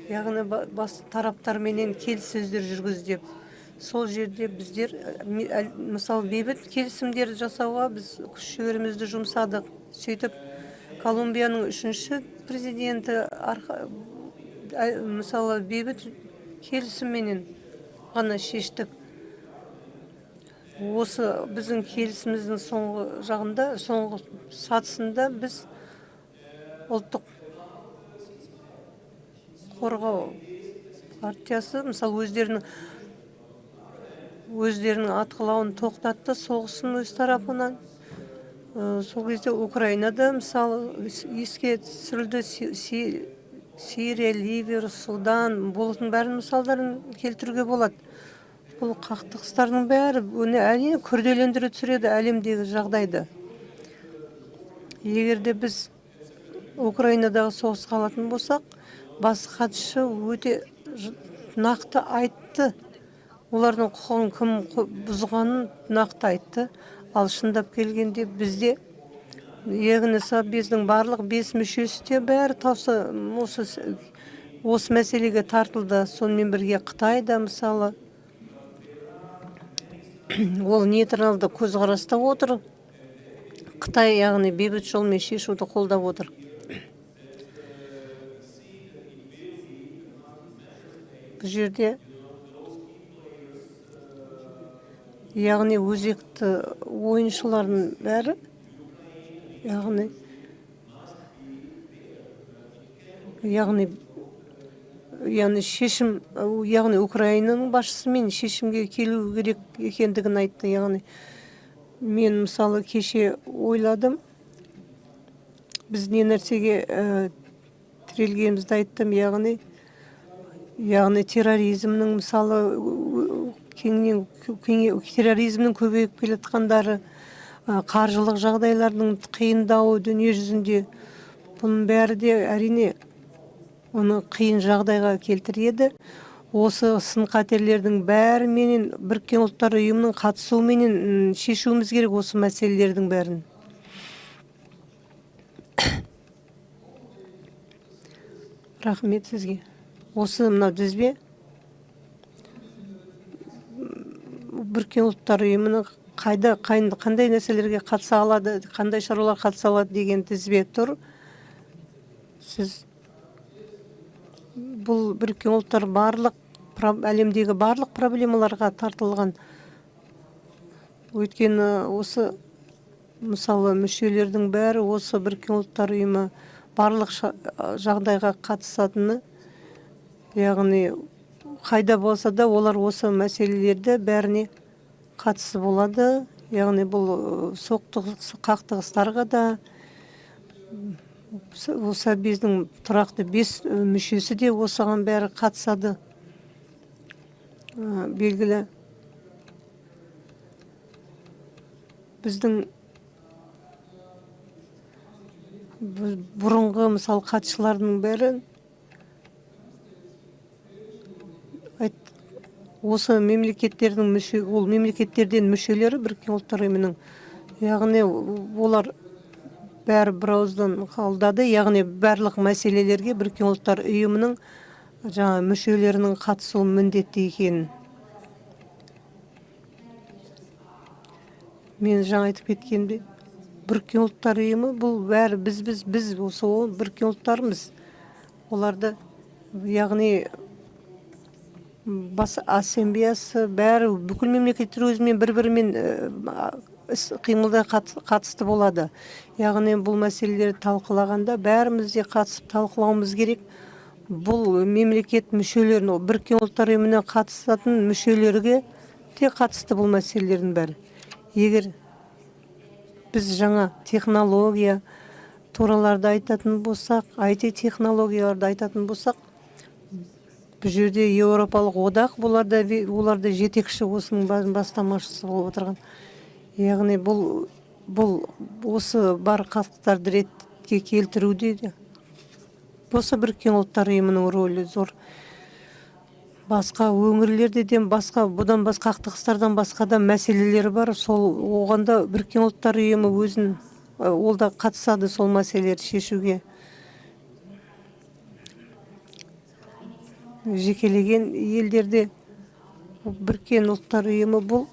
Яғни бас тараптарменен келіссөздер жүргіз деп. Сол жерде біздер, мысалы, бейбіт келісімдерді жасауға біз күш жігерімізді жұмсадық. Сөйтіп Колумбияның үшінші президенті мысалы бейбіт келісімменен ғана шештік. Осы біздің келісіміміздің соңғы жағында, соңғы сатысында біз ұлттық қорғау партиясы, мысалы, өздерінің атқылауын тоқтатты соғысын өз тарапынан. Сол кезде Украинада, мысалы, еске түсірілді, Сирия, Ливия, Судан, болатын бәрін мысалдарын келтіруге болады. Бұл қақтығыстардың бәрі әрине күрделендіре түсіреді әлемдегі жағдайды. Егер де біз Украинадағы соғысқа алатын болсақ, бас хатшы өте нақты айтты. Олардың құқығын кім бұзғанын нақты айтты. Ал шындап келгенде бізде яғни Совбездің барлық 5 мүшесі де бәрі осы мәселеге тартылды. Сонымен бірге Қытай да мысалы ол нейтралды көзқараста отыр. Қытай яғни бейбіт жолмен шешуді қолдап отыр. Бұл жерде яғни өзекті ойыншылардың бәрі, яғни шешім, яғни Украинаның басшысымен шешімге келу керек екендігін айтты. Яғни мен мысалы кеше ойладым, біз не нәрсеге тірелгенімізді айттым, яғни терроризмнің мысалы кеңінен терроризмнің көбейіп келе жатқандары, қаржылық жағдайлардың қиындауы дүние жүзінде, бұның бәрі де әрине оны қиын жағдайға келтіреді. Осы сын қатерлердің бәріменен Біріккен Ұлттар Ұйымының қатысуыменен шешуіміз керек осы мәселелердің бәрін. Рахмет сізге. Осы мынау тізбе Біріккен Ұлттар Ұйымының қандай нәрселерге қатыса алады, қандай шараларға қатыса алады деген тізбе тұр. Сіз бұл Біріккен Ұлттар барлық әлемдегі барлық проблемаларға тартылған. Өйткені осы мысалы мүшелердің бәрі осы Біріккен Ұлттар Ұйымы барлық жағдайға қатысатыны, яғни қайда болса да олар осы мәселелерді бәріне қатысы болады. Яғни бұл қақтығыстарға да, осы біздің тұрақты 5 мүшесі де осыған бәрі қатысады. Белгілі біздің бұрынғы мысалы хатшылардың бәрі осы мемлекеттердің мүше, ол мемлекеттерден мүшелері Біріккен Ұлттар Ұйымының, яғни олар бәрі бір ауыздан қабылдады, яғни барлық мәселелерге Біріккен Ұлттар Ұйымының жаңа мүшелерінің қатысуы міндетті екенін. Мен жаңа айтып кеткендей, Біріккен Ұлттар Ұйымы бұл бәрі біз осы ол Біріккен Ұлттарымыз. Оларды, яғни бас ассамблеясы бәрі бүкіл мемлекеттер өзімен бір-бірімен іс қимылда қатысты болады. Яғни бұл мәселелерді талқылағанда бәріміз де қатысып талқылауымыз керек. Бұл мемлекет мүшелерін, Біріккен Ұлттар Ұйымына қатысатын мүшелерге де қатысты бұл мәселелердің бәрі. Егер біз жаңа технология тураларды айтатын болсақ, IT технологияларды айтатын болсақ, бұл жерде Еуропалық одақ оларда жетекші, осының бастамашысы болып отырған. Яғни бұл осы бар қалыптарды ретке келтіруде де осы Біріккен Ұлттар Ұйымының рөлі зор. Басқа өңірлерде де басқа, бұдан басқа қақтығыстардан басқа да мәселелер бар. Сол оған да Біріккен Ұлттар Ұйымы өзін, ол да қатысады сол мәселелерді шешуге. Жекелеген елдерде Біріккен Ұлттар Ұйымы бұл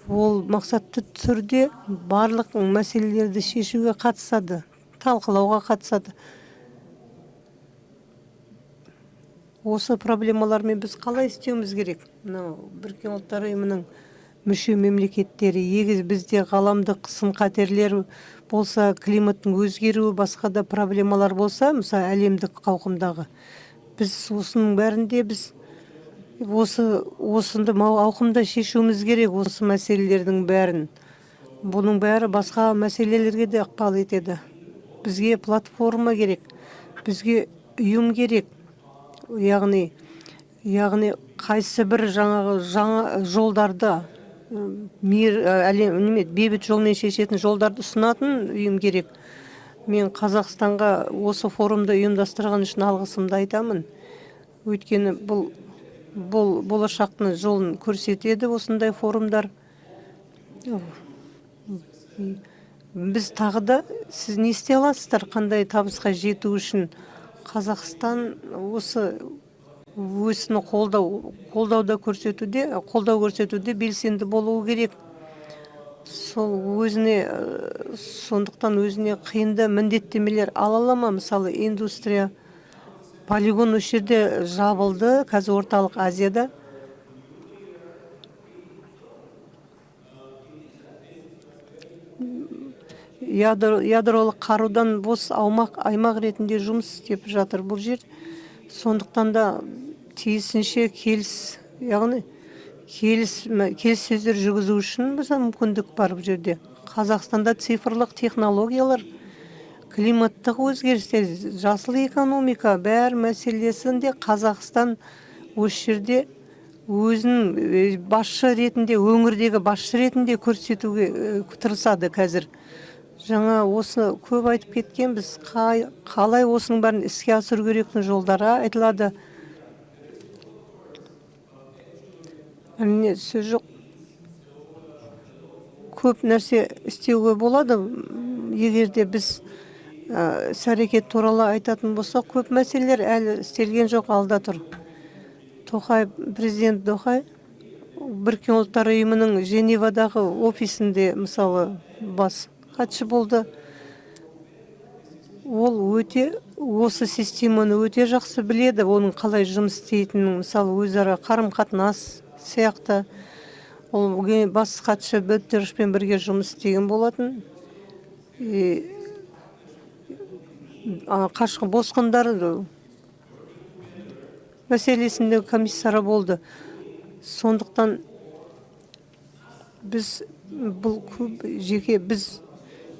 ол мақсатты түрде барлық мәселелерді шешуге қатысады, талқылауға қатысады. Осы проблемалармен біз қалай істеуіміз керек? Мынау Біріккен Ұлттар Ұйымының мүше мемлекеттері, егер бізде ғаламдық сын-қатерлер болса, климаттың өзгеруі, басқа да проблемалар болса, мысалы әлемдік ауқымдағы, біз осының бәрінде біз осынды ауқымда шешуіміз керек осы мәселелердің бәрін. Бұның бәрі басқа мәселелерге де ықпал етеді. Бізге платформа керек, бізге ұйым керек. Яғни қайсы бір жаңағы жолдарды, мир, әлем, неме, бейбіт жолмен шешетін жолдарды ұсынатын ұйым керек. Мен Қазақстанға осы форумды ұйымдастырған үшін алғысымды айтамын. Өйткені бұл болашақтың жолын көрсетеді осындай форумдар. Біз тағы да, сіз не істей аласыздар, қандай табысқа жету үшін? Қазақстан осы өзінің қолдауда көрсетуде, қолдау көрсетуде белсенді болуы керек. Сол өзіне, сондықтан өзіне қиынды міндеттемелер ала ала ма? Мысалы, индустрия полигон осы жерде жабылды, қазір Орталық Азияда. Ядролық қарудан бос аймақ ретінде жұмыс істеп жатыр бұл жер. Сондықтан да тиісінше келіссөздер жүргізу үшін біз мүмкіндік бар бұл жерде. Қазақстанда цифрлық технологиялар, климаттық өзгерістер, жасыл экономика бәр мәселесінде Қазақстан осы жерде өзін басшы ретінде, өңірдегі басшы ретінде көрсетуге тырысады қазір. Жаңа осы көп айтып кеткен, біз қалай осының бәрін іске асыру керектің жолдары айтылады. Әрине, сөз жоқ. Көп нәрсе істеуге болады. Егер де біз іс-әрекет туралы айтатын болсақ, көп мәселелер әлі істелген жоқ, алда тұр. Тоқаев, президент Тоқаев Біріккен Ұлттар Ұйымының Женевадағы офисінде, мысалы, бас хатшы болды. Ол өте осы системаны өте жақсы біледі, оның қалай жұмыс істейтінін, мысалы, өзара қарым-қатынас сияқты. Ол бас хатшы Бөттерішпен бірге жұмыс істеген болатын. Қашқын босқындар мәселесінде комиссары болды. Сондықтан Біз бұл көп жеке, біз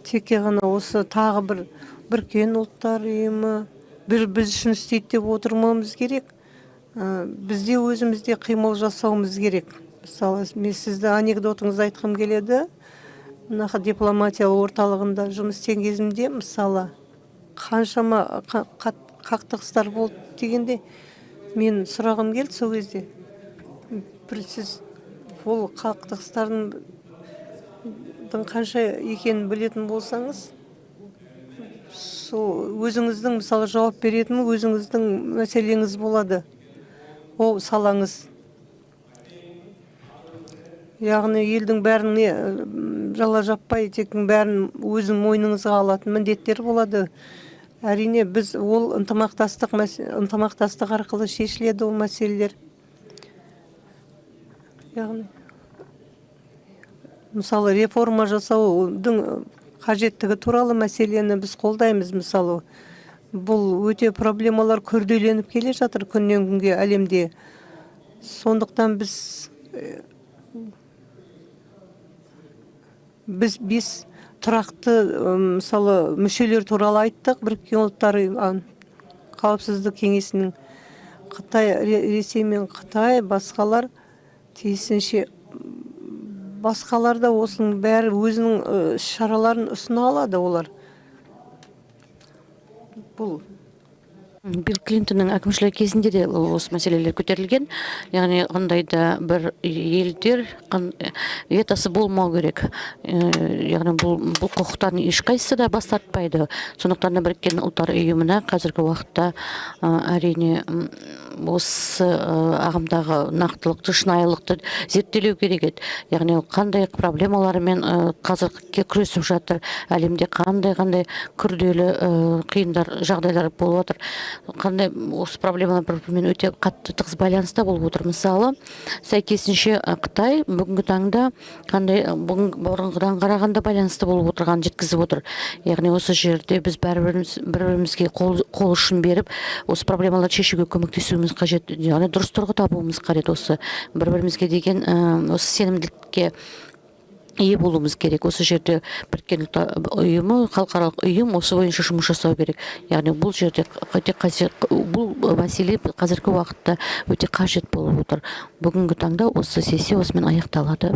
теке ғана осы тағы бір Біріккен Ұлттар Ұйымы бір біз үшін істейді деп отырмауымыз керек. Бізде өзімізде қимыл жасауымыз керек. Мысалы, мен сізді анекдотыңызды айтқым келеді. Мына дипломатия орталығында жұмыс істеген кезімде, мысалы, қаншама қақтығыстар болды дегенде, мен сұрағым келді сол кезде. Бір сіз ол қақтығыстардың қанша екенін білетін болсаңыз, сол өзіңіздің, мысалы, жауап беретін өзіңіздің мәселеңіз болады. Ол салаңыз. Яғни елдің бәріне жала жаппай, тек бәрін өзің мойныңызға алатын міндеттер болады. Әрине, біз ол ынтымақтастық арқылы шешіледі ол мәселелер. Яғни, мысалы, реформа жасаудың қажеттігі туралы мәселені біз қолдаймыз, мысалы. Бұл өте проблемалар күрделеніп келе жатыр күннен күнге әлемде. Сондықтан біз 5 тұрақты, мысалы, мүшелер туралы айттық. Біріккен Ұлттар Қауіпсіздік Кеңесінің Қытай, Ресей мен Қытай, басқалар тиісінше басқалар да осының бәрі өзінің шараларын ұсына алады олар. Бұл Билл Клинтонның әкімшілігі кезінде де осы мәселелер көтерілген. Яғни қандай да бір елдер ветосы болмау керек. Яғни бұл құқықтан ешқайсысы да бас тартпайды. Сондықтан да Біріккен Ұлттар Ұйымына қазіргі уақытта, әрине, осы ағымдағы нақтылықты, шынайылықты зерттелеу керек еді. Яғни қандай проблемалармен қазір күресіп жатыр, әлемде қандай-қандай күрделі, қиындар жағдайлар болып жатыр. Қандай осы проблемалар бір-бірімен өте қатты тығыз байланыста болып отыр. Мысалы, сәйкесінше, Қытай бүгінгі таңда қандай бұрынғыдан қарағанда байланысты болып отырғанын жеткізіп отыр. Яғни осы жерде біз бір-бірімізге қол ұшын беріп, осы проблемаларды шешуге көмектесуіміз қажет. Яғни дұрыс тұрғы табуымыз қажет. Осы бір-бірімізге деген осы сенімділікке ие болуымыз керек. Осы жерде Біріккен Ұлттар Ұйымы, халықаралық ұйым осы бойынша жұмыс жасау керек. Яғни бұл жерде өте қажет, бұл мәселе қазіргі уақытта өте қажет болып отыр. Бүгінгі таңда осы сессия осымен аяқталады.